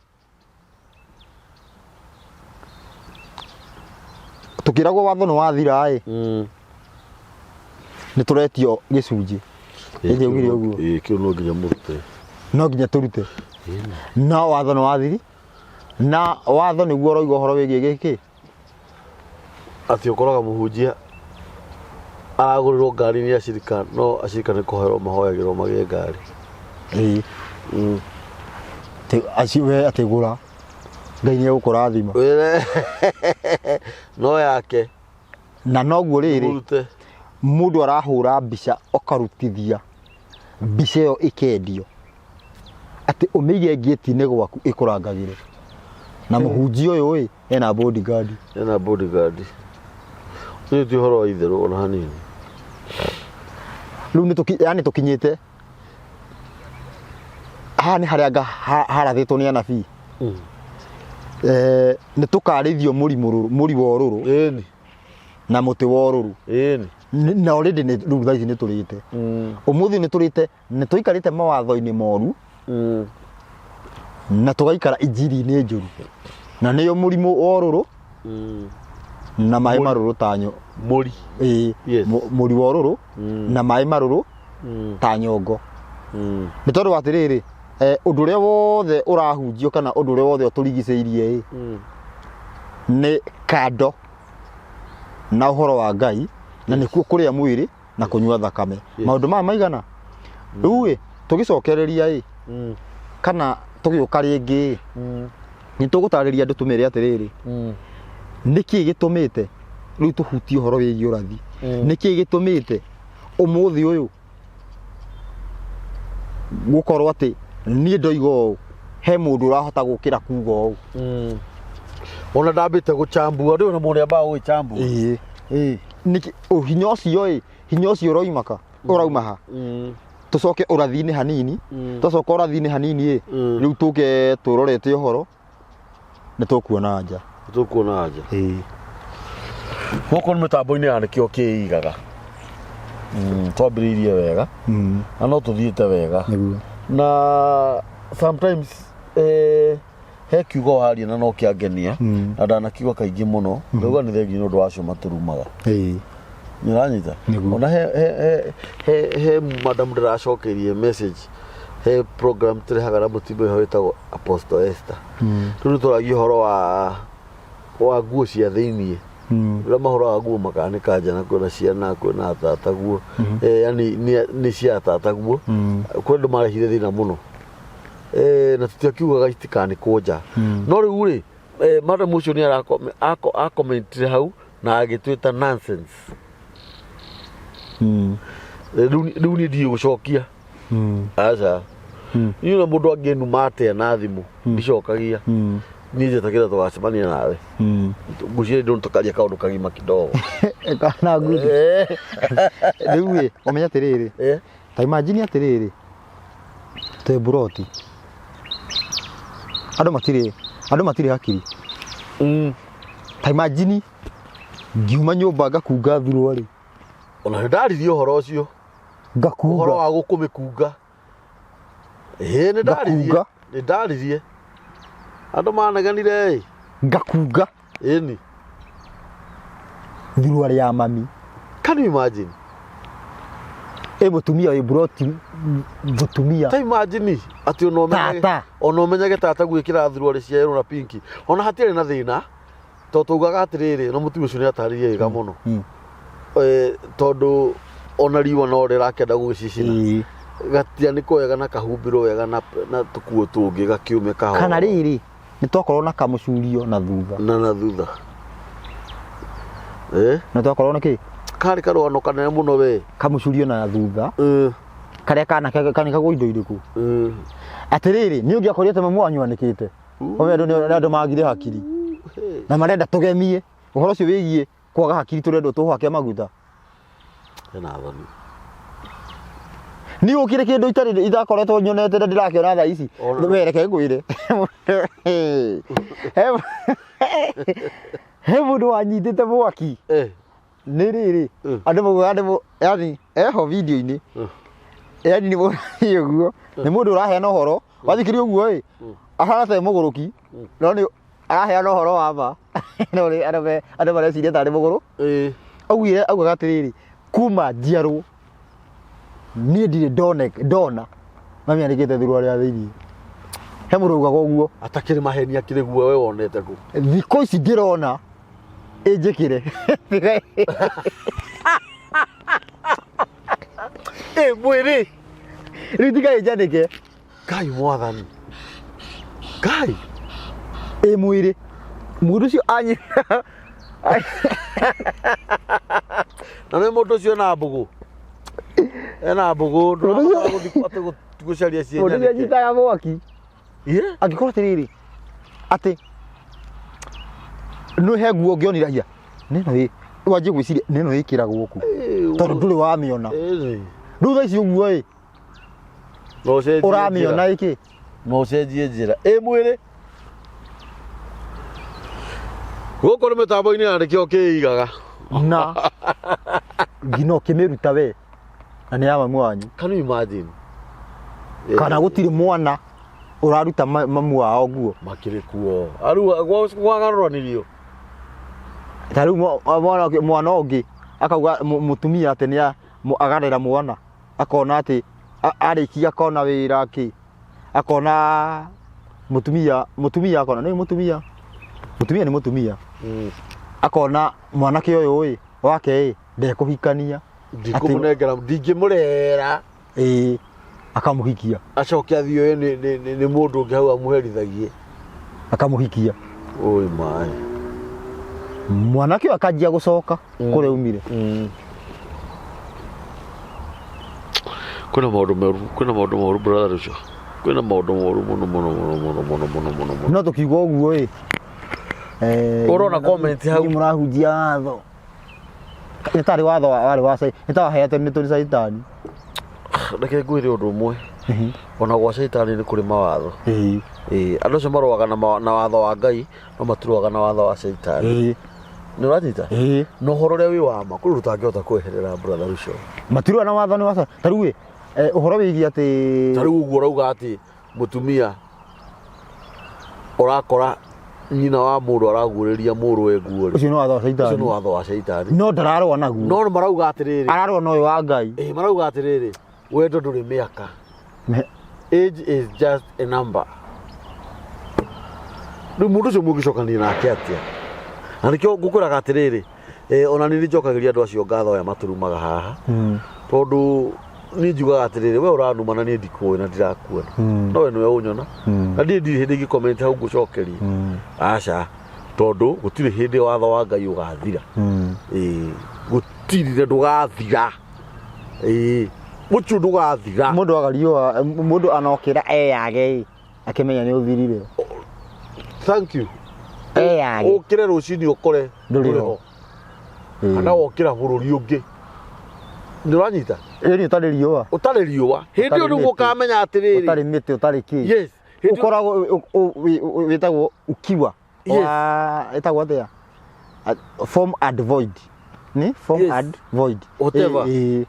Tũkĩragwo watho nĩ wathira ĩ, nĩ tũretio gĩcunjĩ. Ĩthĩ augire ũguo. Ĩĩ, kĩu no nginya mũrute. No nginya tũrute. No watho nĩ wathiri. Na watho nĩguo ũroiga ũhoro wĩgiĩ gĩkĩ. Atĩ ũkoraga mũhunjia aragũrĩrwo ngari nĩ acirika, no acirika nĩ kũhoerwo mahoyagĩrwo magĩe ngari. Ĩĩ. Atĩ acio we atĩ gũra, Ngai nĩ egũkũrathima. Wĩre no yake. Na noguo rĩrĩ, Mũrute. Mũndũ arahũra mbica ũkarutithia mbica ĩyo ĩkendio, atĩ ũmĩige ngĩti-inĩ gwaku ĩkũrangagĩre. Na mũhunjia ũyũ ĩ ena bodyguard. Ena bodyguard. Ũyũ ti ũhoro wa itherũ ona hanini. Rĩu nĩ tũki, yani tũkinyĩte haha nĩ harĩa anga harathĩtwo nĩ anabii. Nĩ tũkarĩithio mũri mũrũrũ, mũri wa ũrũrũ. Ĩni. Na mũtĩ wa ũrũrũ. Ĩni. Na already nĩ rĩu thaa ici nĩ tũrĩte. Ũmũthĩ nĩ tũrĩte, nĩ tũikarĩte mawatho-inĩ moru. Na tũgaikara injiri-inĩ njũru. Na nĩyo mũrimũ wa ũrũrũ. Na maĩ marũrũ ta nyo. Mũri. Ĩĩ. Yes. Mũri wa ũrũrũ. Na maĩ marũrũ ta nyongo. Nĩ tondũ wa atĩrĩrĩ, ũndũ ũrĩa wothe ũrahunjio kana ũndũ ũrĩa wothe ũtũrigicĩirie ĩ, nĩ kando na ũhoro wa Ngai, na nĩkuo kũrĩa mwĩrĩ na kũnyua thakame. Maũndũ maya maigana. Rĩu ĩ, tũgĩcokereria ĩ, kana tũgĩũka rĩngĩ ĩ, nĩ tũgũtarĩria andũ tũmere atĩrĩrĩ, nĩkĩ gĩtũmĩte rĩu tũhutie ũhoro wĩgiĩ ũrathi? Nĩkĩ gĩtũmĩte ũmũthĩ ũyũ gũkorwo atĩ niĩ ndoiga ũũ, he mũndũ ũrahota gũkĩra kuga ũũ? Ona ndambĩte gũchambua, ndũĩ ona mũndũ ambaga gũgĩchambua. Ĩĩ. Nĩkĩ hinya ũcio ĩ, hinya ũcio ũroima ka? Ũrauma ha? Tũcoke ũrathi-inĩ hanini, twacoka ũrathi-inĩ hanini ĩ, rĩu tũke tũrorete ũhoro, nĩ tũkuona anja. Tũkuona anja. Ĩĩ. Gũkũ nĩ mĩtambo-inĩ ya nĩkĩo kĩigaga. Twambĩrĩirie wega. Na no tũthiĩte wega. Nĩguo. Na sometimes he kiugo waria na no kĩangenia, na ndanakiuga kaingĩ mũno, ndauga nĩ thengiũ nĩ ũndũ wa acio matũrumaga. Ĩĩ. Nĩũranyita? Nĩguo. Ona he madam ndĩracokeirie message, he program tũrehaga na mũtimbo ĩho ĩtagwo Apostle Esther. Rĩu nĩtwaragia ũhoro wa nguo cia thĩiniĩ. Ũrĩa mahũraga nguo makanĩka nja, na kwĩna ciana, kwĩna atata guo. Yani nĩ cia atata guo. Kwĩ andũ marehire thĩna mũno. Na tũtiakiugaga itikanĩkwo nja. No rĩu rĩ, Madam ũcio nĩ akomentire hau na agĩtwĩta nonsense. Rĩu niĩ ndiĩ gũcokia. Aca. Niĩ ona mũndũ angĩnuma atĩa na thimũ ndicokagia. Niĩ njetagĩra tũgacemania nawe. Ngwĩciria ndũ tũkaria kaũndũ kagima kidogo. Kana nguthi. Rĩu ĩ, ũmenye atĩrĩrĩ, ta imagine atĩrĩrĩ, twĩ mburoti, andũ matirĩ hakiri. Ta imagine ngiuma nyũmba ngakunga thuruarĩ. Ona nĩ ndaririe ũhoro ũcio. Ũhoro Ngakunga. Wa gũkũmĩkunga. Ĩĩ, nĩ ndaririe. Ngakunga. Nĩ ndaririe. Andũ manegenire ĩ. Ngakunga Ĩni. Thuruarĩ ya mami. Can you imagine? Ĩ mũtumia wĩ mburoti, mũtumia. Ta imagine atĩ ona ũmenyage Tata. Ona ũmenyage tata gwĩkĩra thuruarĩ cia yellow na pinki. Ona hatiarĩ na thĩna. Tondũ twaugaga atĩrĩrĩ, na mũtumia ũcio nĩ atarĩrie wega mũno. Tondũ ona riũa no rĩrakĩenda gũgĩcicina. Gatianĩkwo wega na kahumbĩrwo wega na tũkuo tũngĩ gakĩũme kahora. Kana rĩrĩ, nĩ twakorwo na kamũcurio na thutha. Na thutha. Nĩ twakorwo na kĩ? Karĩ karũgano kanene mũno we. Kamũcurio na thutha. Karĩa kana kanĩkagwo indo irĩkũ? Atĩrĩrĩ, nĩ ũngĩakorire atĩ mamu wanyu anĩkĩte. Ũmenye andũ nĩ andũ magire hakiri. Na marenda tũgemie. Ũhoro ũcio wĩgiĩ kwaga hakiri tũrendwo tũhake maguta. Hena thoni. Niĩ gũkĩrĩ kĩndũ itarĩ itakoretwo nyonete na ndĩrakĩona thaa ici. We reke ngwĩre. He mũndũ wanyitĩte mwaki. Nĩ rĩrĩ, andũ maugaga nĩ yani eho video-inĩ. Yani nĩ mũndũ ũguo, nĩ mũndũ ũraheana ũhoro, wathikĩrĩria ũguo ĩ, ahana ta e mũgũrũki, no nĩ araheana ũhoro wa ma. No nĩ andũ mareciria tarĩ mũgũrũ. Augire, augaga atĩrĩrĩ, kuma njiarwo niĩ ndirĩ ndona mami anĩkĩte thuruarĩ ya thĩiniĩ. He mũndũ augaga ũguo. Atakĩrĩ maheni akĩrĩ guo we wonete kũ? Thikũ ici ndĩrona ĩnjĩkĩre. Ĩ mwĩrĩ. Rĩu tiga ĩnjanĩke. Ngai mwathani. Ngai. Ĩ mwĩrĩ. Mũndũ ũcio anyita. Na nĩ mũndũ ũcio ena mbũgũ. Ena mbũgũ. Ndũrabatara gũthiĩ atĩ gũcaria Mũndũ ũcio ciĩ anyitaga mwaki. Angĩkorwo atĩrĩrĩ, atĩ nĩ he nguo ũngĩonire hia, nĩno ĩ, wanjie gwĩciria nĩno ĩkĩragwo kũ, tondũ ndũrĩ wamĩona. Rĩu thaa ici ũguo ĩ, ũramĩona ĩkĩ? No ũcenjie njĩra. Ĩ mwĩrĩ. Gũkũ nĩ mĩtambo-inĩ ya nĩkĩo kĩigaga. Na nginya ũkĩmĩruta we, na nĩ ya mamu wanyu. Can you imagine? Kana gũtirĩ mwana ũraruta mamu wao nguo. Makĩrĩ kuo. Arĩu kwagarũranirio. Ta rĩu mwana ũngĩ akauga mũtumia atĩ nĩ agarera mwana, akona atĩ arĩkia akona wĩra kĩ, akona mũtumia akona nĩ mũtumia, mũtumia nĩ mũtumia. Akona mwanake ũyũ ĩ wake ĩ ndekũhikania. Ndikũmũnengera, ndingĩmũrera. Ĩĩ, akamũhikia. Acoke athiĩ oe nĩ mũndũ ũngĩ hau amũherithagie. Akamũhikia. Oi maĩ. Mwanake ũyũ akanjia gũcoka kũrĩa aumire. Kwĩna maũndũ meru, kwĩna maũndũ moru brother ũcio. Kwĩna maũndũ moru mũno mũno mũno mũno mũno mũno mũno mũno. No tũkiuga ũguo ĩ. Ũrona comment hau? Inyuĩ mũrahunjia watho. Nĩ tarĩ watho warĩ wa nĩ ta waheetwo nĩ tũrĩ caitani. Reke ngwĩre ũndũ ũmwe. Ona gwa caitani nĩ kũrĩ mawatho. Ĩĩ, andũ acio marũaga na watho wa Ngai, no matirũaga na watho wa caitani. Nĩ ũranyita? Ĩĩ. Na ũhoro ũrĩa wĩ wa ma, kũrĩ ũndũ ũtangĩhota kweherera brother ũcio. Matirũaga na watho nĩ wa ta rĩu ĩ, ũhoro wĩgiĩ atĩ Ta rĩu ũguo ũrauga atĩ mũtumia ũrakora nyina wa mũndũ araguũrĩria mũrũwe nguo rĩ. Ũcio nĩ watho wa Ũcio nĩ caitani. watho wa caitani. No ndararũa naguo. No marauga atĩrĩrĩ. Ararũa na ũyũ wa Ngai. Ĩĩ, marauga atĩrĩrĩ, wendo ndũrĩ mĩaka. Age is just a number. Rĩu mũndũ ũcio mũngĩcokania nake atĩa? Na nĩkĩo ngũkwĩraga atĩrĩrĩ, ona nĩ njokagĩria andũ acio ngatho aya matũrumaga haha. Tondũ Niĩ njugaga atĩrĩrĩ, we ũranuma na niĩ ndikũĩ na ndirakuona, no we nĩwe ũnyona, na niĩ ndirĩ hĩndĩ ingĩcomment hau ngũcokerie. Aca, tondũ gũtirĩ hĩndĩ watho wa Ngai ũgathira. Ĩĩ, gũtirĩ na ndũgathira. Ĩĩ, ũcio ndũgathira. Mũndũ aga riũa, mũndũ anokĩra eyage ĩ, akĩmenya nĩ ũthirire. Thank you. Eyage. Ũkĩre rũcinĩ ũkore ndũrĩ ndũrĩ ho. ho, kana wokĩra bũrũri ũngĩ, nĩ ũranyita? Ĩĩ, nĩ ũtarĩ riũa. Ũtarĩ riũa, hĩndĩ ĩyo Ũtarĩ nĩguo mĩtĩ. ũkamenya atĩrĩrĩ, ũtarĩ mĩtĩ, ũtarĩ kĩ. Yes, hĩndĩ ĩyo- Ũkoragwo wĩtagwo ukiwa. Yes. Wa ĩtagwo atĩa? Form and void, nĩ form and void. Whatever. Ĩ, ĩ.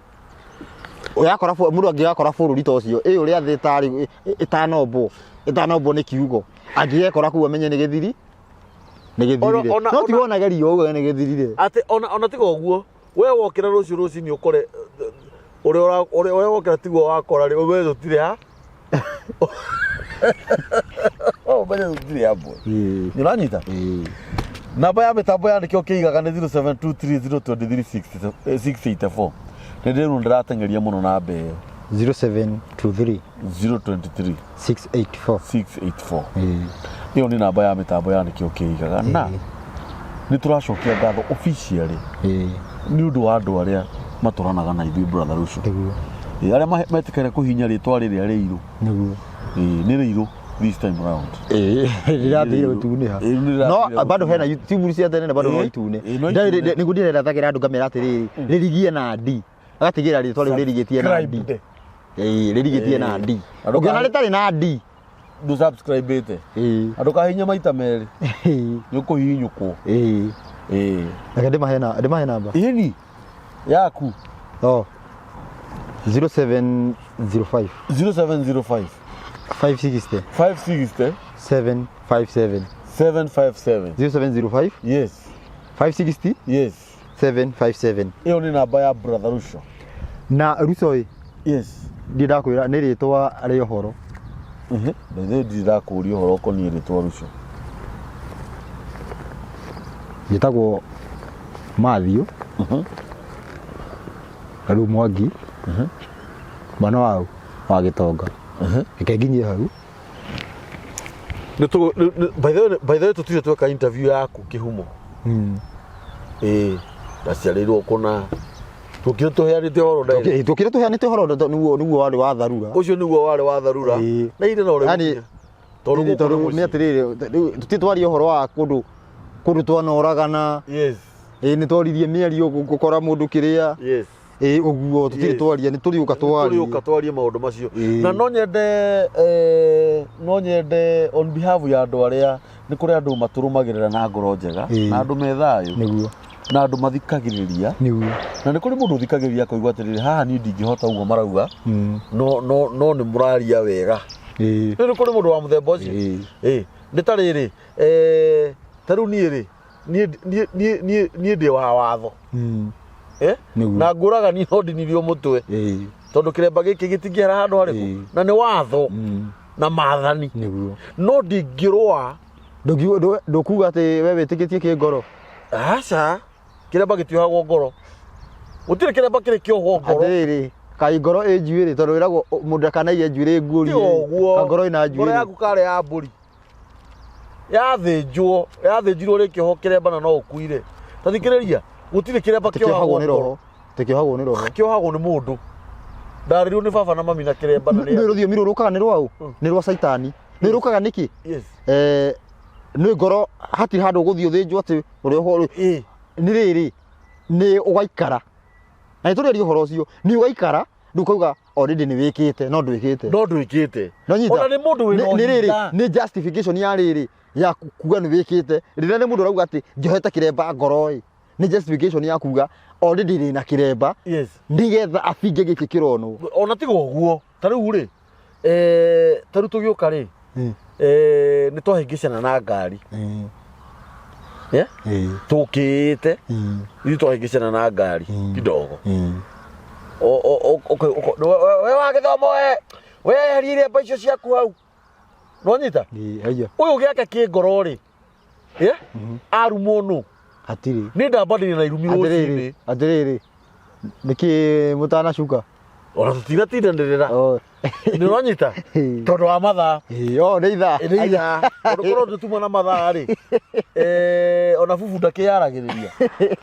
Ũrakora mũndũ angĩgakora bũrũri ta ũcio ĩ, ũrĩa thĩ ĩtarĩ ĩtanombwo, ĩtanombwo nĩ kiugo, angĩgekora kũu amenye nĩ gĩthiri, nĩ gĩthirire. No ti wonage riũa ugage nĩ gĩthirire. Atĩ ona tiga ũguo, we wokĩra rũciũ rũcinĩ ũkore ũrĩa ũrĩa wokĩra tiguo wakora rĩ, we tũtirĩ ha, ũmenye tũtirĩ hamwe. Nĩ ũranyita? Namba ya mĩtambo ya nĩkĩo kĩigaga nĩ 0723023684. Nĩ ndĩrũ ndĩrateng'eria mũno namba ĩyo. 0723 023 684. 684. Ĩyo nĩ namba ya mĩtambo ya nĩkĩo kĩigaga, na nĩ tũracokia ngatho officially nĩ ũndũ wa andũ arĩa matũranaga na ithuĩ, brother Ruco. Nĩguo. Ĩ, arĩa metĩkĩra kũhinya rĩtwa rĩrĩa rĩirũ. Nĩguo. Ĩ, nĩ rĩirũ this time round. Rĩrathire gũtunĩha. Ĩ, nĩ no rĩrathire bado gũtunĩha. hena YouTube cia tene na bado no itune. Ĩ, no itune. Nĩguo ndĩrerathagĩra andũ ngamera atĩrĩrĩ, rĩrigie na D, agatigĩra rĩtwa rĩu rĩrigĩtie na D. Subscribe. Ĩ, rĩrigĩtie na D. Andũ ũngĩona rĩtarĩ na D. Ndũ subscribe-ĩte, andũ kahinya maita merĩ, nĩ ũkũhihinyũkwo. Ĩ. Reke ndĩmahe namba. Ĩni yaku. Oh, 0705 0705 560 560 757. 757. 0705 Yes. 560 Yes. 757. Ĩyo nĩ namba ya brother Ruco. Na Ruco ĩ, Yes. Ndiĩ ndakwĩra nĩ rĩtwa rĩa ũhoro. Bethe ndirĩ ndakũria ũhoro ũkoniĩ rĩtwa Ruco. Njĩtagwo Matthew na rĩu Mwangi, mwana wa gĩtonga. Reke nginyie hau. By the way, tũtirĩ tweka interview yaku kĩhumo. Ĩĩ, ndaciarĩirwo kũna, tũkire tũheanĩte ũhoro direct. Tũkire tũheanĩte ũhoro, nĩguo warĩ wa tharura. Ũcio nĩguo warĩ wa tharura. Na ire no Yani, rĩu tondũ gũkũ tondũ nĩ nĩ mũciĩ. atĩrĩrĩ, rĩu tũtirĩ twaria ũhoro wa kũndũ twanoragana. Ĩ, nĩ twaririe mĩario gũkora mũndũ kĩrĩa. Ĩ, ũguo tũtirĩ twaria, nĩ tũrĩũka twarie. Tũrĩũka twarie maũndũ macio. Na no nyende on behalf ya andũ arĩa, nĩ kũrĩ andũ matũrũmagĩrĩra na ngoro njega, na andũ me thayũ, na andũ mathikagĩrĩria, na nĩ kũrĩ mũndũ ũthikagĩrĩria akaigua atĩrĩrĩ, haha niĩ ndingĩhota ũguo marauga, no nĩ mũraria wega. Nĩ kũrĩ mũndũ wa mũthemba ũcio. Ĩ, nĩ ta rĩrĩ, ta rĩu niĩ rĩ, niĩ ndĩ wa watho. Nĩguo. Na ngũraga niĩ no ndinirio mũtwe, tondũ kĩremba gĩkĩ gĩtingĩhera handũ harĩkũ, na nĩ watho na maathani. No ndingĩrũa. Ndũkuga atĩ we wĩtĩkĩtie kĩngoro? Aca, kĩremba gĩtiohagwo ngoro, gũtirĩ kĩremba kĩrĩ kĩohwo ngoro. Atĩrĩrĩ, kaĩ ngoro ĩ njuĩrĩ? Tondũ wĩragwo mũndũ ndakanaige njuĩrĩ nguũrie. Ti ũguo. Ka ngoro ĩna Ngoro njuĩrĩ? yaku karĩ ya mbũri yathĩnjwo, yathĩnjirwo rĩkĩohwo kĩremba na no ũkuire. Ta thikĩrĩria, gũtirĩ kĩremba Tĩkĩohagwo kĩohagwo nĩ ngoro. roho, tĩkĩohagwo nĩ roho. Kĩohagwo nĩ mũndũ. Ndarĩirwo nĩ baba na mami na kĩremba na Nĩ rũthiomi rũrũ rũkaga nĩ rwaũ? Nĩ rwa caitani. Nĩ rũkaga nĩkĩ? Yes. Nĩ ngoro hatirĩ handũ ũgũthiĩ ũthĩnjwo atĩ ũrĩa ũhoro nĩ rĩrĩ, nĩ ũgaikara na nĩ tũrĩaria ũhoro ũcio, nĩ ũgaikara rĩu ũkauga already nĩ wĩkĩte no ndwĩkĩte. No ndwĩkĩte. No nyita. Ona nĩ mũndũ wĩna Nĩ rĩrĩ, ũhinga. nĩ justification ya rĩrĩ ya kuga nĩ wĩkĩte. Rĩrĩa nĩ mũndũ arauga atĩ njohete kĩremba ngoro ĩ, nĩ justification ya kuga already ndĩ na kĩremba, nĩgetha abinge gĩkĩ kĩronwo. Ona tiga ũguo, ta rĩu rĩ, ta rĩu tũgĩũka rĩ, nĩ twahĩngĩcana na ngari. Yeah? Tũkĩte ithuĩ twahĩngĩcana na ngari kidogo. We wa gĩthomo, we weherie iremba icio ciaku hau, nonyita? Haiya. Ũyũ gĩake kĩ ngoro rĩ, yeah? Arumwo nũ? Hatirĩ. Nĩ ndambandĩria na irumi Atĩrĩrĩ, rũcinĩ. atĩrĩrĩ, nĩkĩ mũtanacuka? Ona tũtinatindanĩrĩra. Oh. Nĩ ũranyita? Ĩĩ. Tondũ wa mathaa. Ĩĩ, oh, nĩ ithaa. Nĩ ithaa. Tondũ korwo tũtuma na mathaa rĩ, ona bubu ndakĩyaragĩrĩria.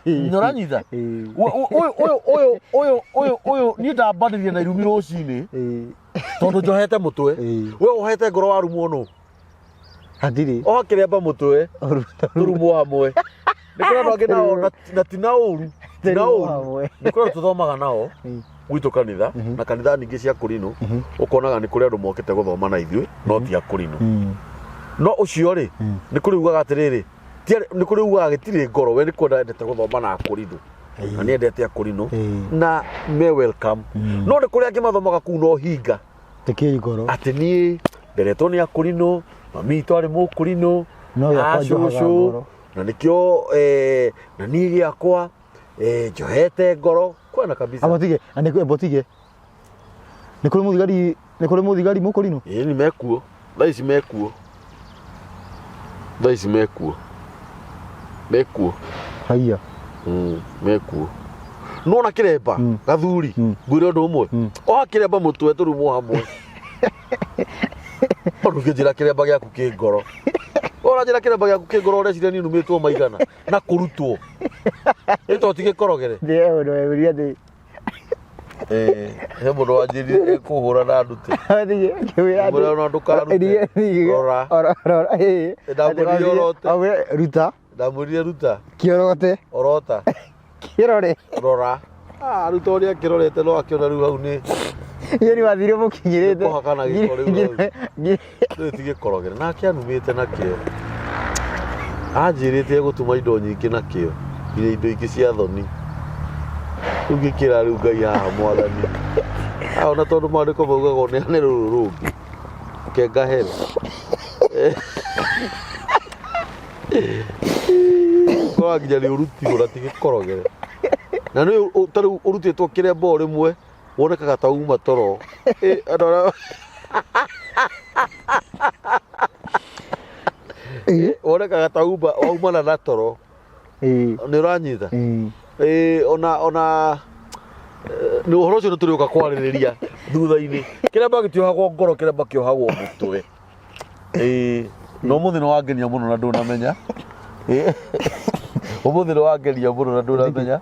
Nĩ ũranyita? Ĩĩ. Ũyũ ũyũ ũyũ ũyũ ũyũ ũyũ niĩ ndambanĩria na irumi rũcinĩ Ĩĩ. tondũ njohete mũtwe. Ĩĩ. We wohete ngoro warumwo nũ? Hatirĩ. Oha kĩremba mũtwe tũrumwo hamwe. Nĩ kũrĩ andũ angĩ nao na ti na ũru. Ti na Tũrumwo ũru. hamwe. Nĩ kũrĩ andũ tũthomaga nao Ĩĩ. gwitũ kanitha na kanitha ningĩ cia kũrinũ ũkonaga nĩ kũrĩ andũ mokĩte gũthoma na ithuĩ no ti a kũrinũ. No ũcio rĩ nĩ kũrĩ ugaga atĩrĩrĩ nĩ kũrĩ ugaga gĩtirĩ ngoro we nĩ kwenda endete gũthoma na akũrinũ na nĩ endete akũrinũ Ĩĩ. na me welcome. No nĩ kũrĩ angĩ mathomaga kũu no hinga Tĩkĩi ngoro. atĩ niĩ nderetwo nĩ akũrinũ, mami witũ arĩ mũkũrinũ, No gĩakwa njohaga acũcũ, ngoro. na nĩkĩo na niĩ gĩakwa njohete ngoro kwena kabisa. Abotige, na nĩ abotige. Nĩ kũrĩ mũthigari, nĩ kũrĩ mũthigari mũkũrinũ? Ĩĩ nĩ mekuo thaa ici, mekuo thaa ici, mekuo mekuo. Haiya. Mekuo nona kĩremba gathuri ngwĩre ũndũ ũmwe, oha kĩremba mũtwe tũrumwo hamwe. Tondũ ũngĩnjĩra kĩremba gĩaku kĩ ngoro, ũranjĩra kĩremba gĩaku kĩ ngoro, ũreciria niĩ numĩtwo maigana na kũrutwo ĩto ti gĩkorogere. Ndĩ ũndũ wewĩria atĩ He mũndũ wanjĩrire ekũhũra na ndute. Athie akĩwĩra atĩ Mũrĩa ona ndũkarute. Rora. Rora, ĩĩ. Ndamwĩrire orote. Amwĩrire, ruta. Ndamwĩrire ruta. Kĩorote. Orota. Kĩrore. Rora. Ah, ruta ũrĩa akĩrorete no akĩona rĩu hau nĩ Iyo nĩ wathire mũkinyĩrĩte. Nĩ kũhakana gĩko rĩu hau. Rĩu ti gĩkorogere nake anumĩte nakĩo, anjĩrĩte egũtuma indo nyingĩ nakĩo, nginya indo ingĩ cia thoni. Rĩu ngĩkĩra rĩu Ngai haha mwathani. Ah, ona tondũ maandĩko maugaga ũneane rũrũ rũngĩ kengahere kora nginya nĩ ũrutirwo na ti gĩkorogere na nĩ ta rĩu ũrutĩtwo kĩremba o rĩmwe wonekaga ta uma toro. Andũ arĩa wonekaga ta uma waumana na toro. Nĩ ũranyita? Ona nĩ ũhoro ũcio nĩ tũrĩũka kwarĩrĩria thutha-inĩ. Kĩremba gĩtiohagwo ngoro, kĩremba kĩohagwo mũtwe. No ũmũthĩ nĩ wangenia mũno na ndũnamenya. Ũmũthĩ nĩ wangenia mũno na ndũnamenya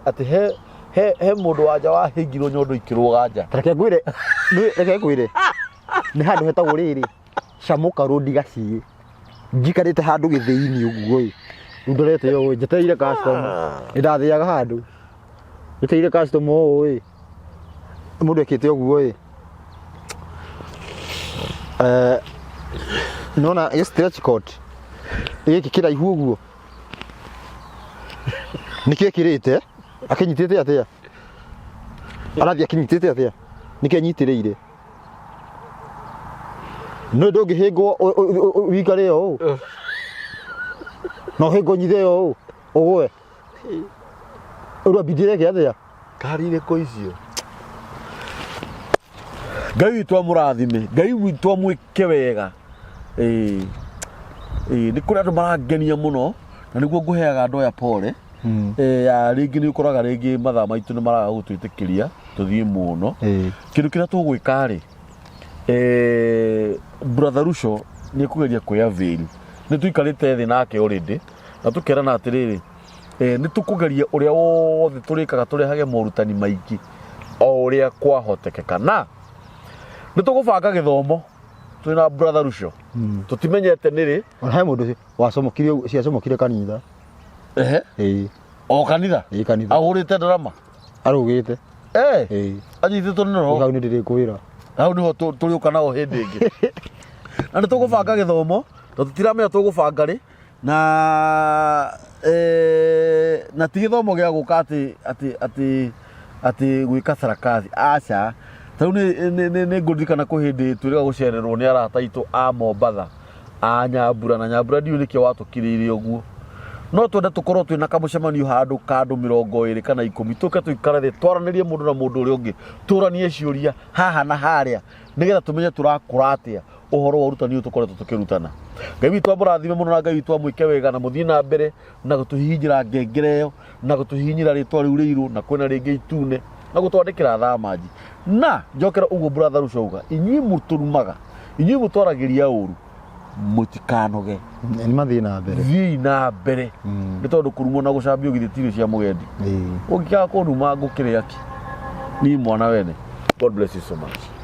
atĩ he mũndũ wanja wahĩngirwo nyondo ikĩrũga nja. Reke ngwĩre, reke ngwĩre. Nĩ handũ hetagwo rĩrĩ, Camuka Road Gaciĩ. Njikarĩte handũ gĩthĩi-inĩ ũguo ĩ. Rĩu ndorete ũũ njetereire customer. Nĩ ndathiaga handũ. Njetereire customer ũũ ĩ. Mũndũ ekĩte ũguo ĩ. Nona gĩ stretch coat. Gĩkĩ kĩraihu ũguo. Nĩkĩ ekĩrĩte? Akĩnyitĩte atĩa? Arathiĩ akĩnyitĩte atĩa? Nĩkĩ anyitĩrĩire? Nĩ ndũngĩhĩngwo wikare ũũ. No hĩngwo nyithe ũũ ũgwe. Ũrĩa bidire atĩa? Ngari irĩkũ icio? Ngai witũ amũrathime, Ngai witũ amwĩke wega. Ĩĩ ĩĩ, nĩ kũrĩ andũ marangenia mũno na nĩguo ngũheaga andũ aya pole. Ya rĩngĩ nĩ ũkoraga rĩngĩ mathaa maitũ nĩ maraga gũtwĩtĩkĩria tũthiĩ mũno. Kĩndũ kĩrĩa tũgwĩka rĩ, brother Ruco nĩ ekũgeria kwĩ avail. Nĩ tũikarĩte thĩ nake already na tũkerana atĩrĩrĩ, nĩ tũkũgeria ũrĩa wothe tũrĩkaga tũrehage morutani maingĩ o ũrĩa kwahotekeka, na nĩ tũgũbanga gĩthomo twĩna brother Ruco. Tũtimenyete nĩ rĩ. Ona he mũndũ wacomokire ciacomokire kanitha. Ehe. Ĩĩ. O kanitha? Ĩĩ, kanitha. Ahũrĩte ndarama? Arũgĩte. Ĩĩ. Anyitĩtwo nĩ roho? Hau nĩ ndĩrĩkwĩra. Hau nĩho tũrĩũka nao hĩndĩ ĩngĩ. Na nĩ tũgũbanga gĩthomo na tũtiramenya tũgũbanga rĩ, na na ti gĩthomo gĩa gũka atĩ atĩ atĩ atĩ gwĩka sarakathi, aca. Ta rĩu nĩ ngũririkana kwĩ hĩndĩ twĩrĩga gũcererwo nĩ arata aitũ a Mombatha a Nyambura, na Nyambura ndiũĩ nĩkĩo watũkirĩire ũguo. No twende tũkorwo twĩna kamũcemanio handũ ka andũ 20 kana 10, tũke tũikare thĩ twaranĩrie mũndũ na mũndũ ũrĩa ũngĩ, tũranie ciũria haha na harĩa nĩgetha tũmenye tũrakũra atĩa ũhoro wa ũrutani ũyũ tũkoretwo tũkĩrutana. Ngai witũ amũrathime mũno na Ngai witũ amwĩke wega na mũthiĩ na mbere na gũtũhihinyĩra ngengere ĩyo na gũtũhihinyĩra rĩtwa rĩu rĩirũ na kwĩna rĩngĩ itune. Na gũtwandĩkĩra thamanji na njokera ũguo brother Ruco auga, inyuĩ mũtũrumaga, inyuĩ mũtwaragĩria ũru, mũtikanoge. Nĩ mathiĩ na mbere. Thiĩi na mbere, nĩ tondũ kũrumwo na gũcambio githĩ ti irio cia mũgendi? Ũngĩkaga kũnuma ngũkĩrĩa kĩ niĩ mwana wene? God bless you so much.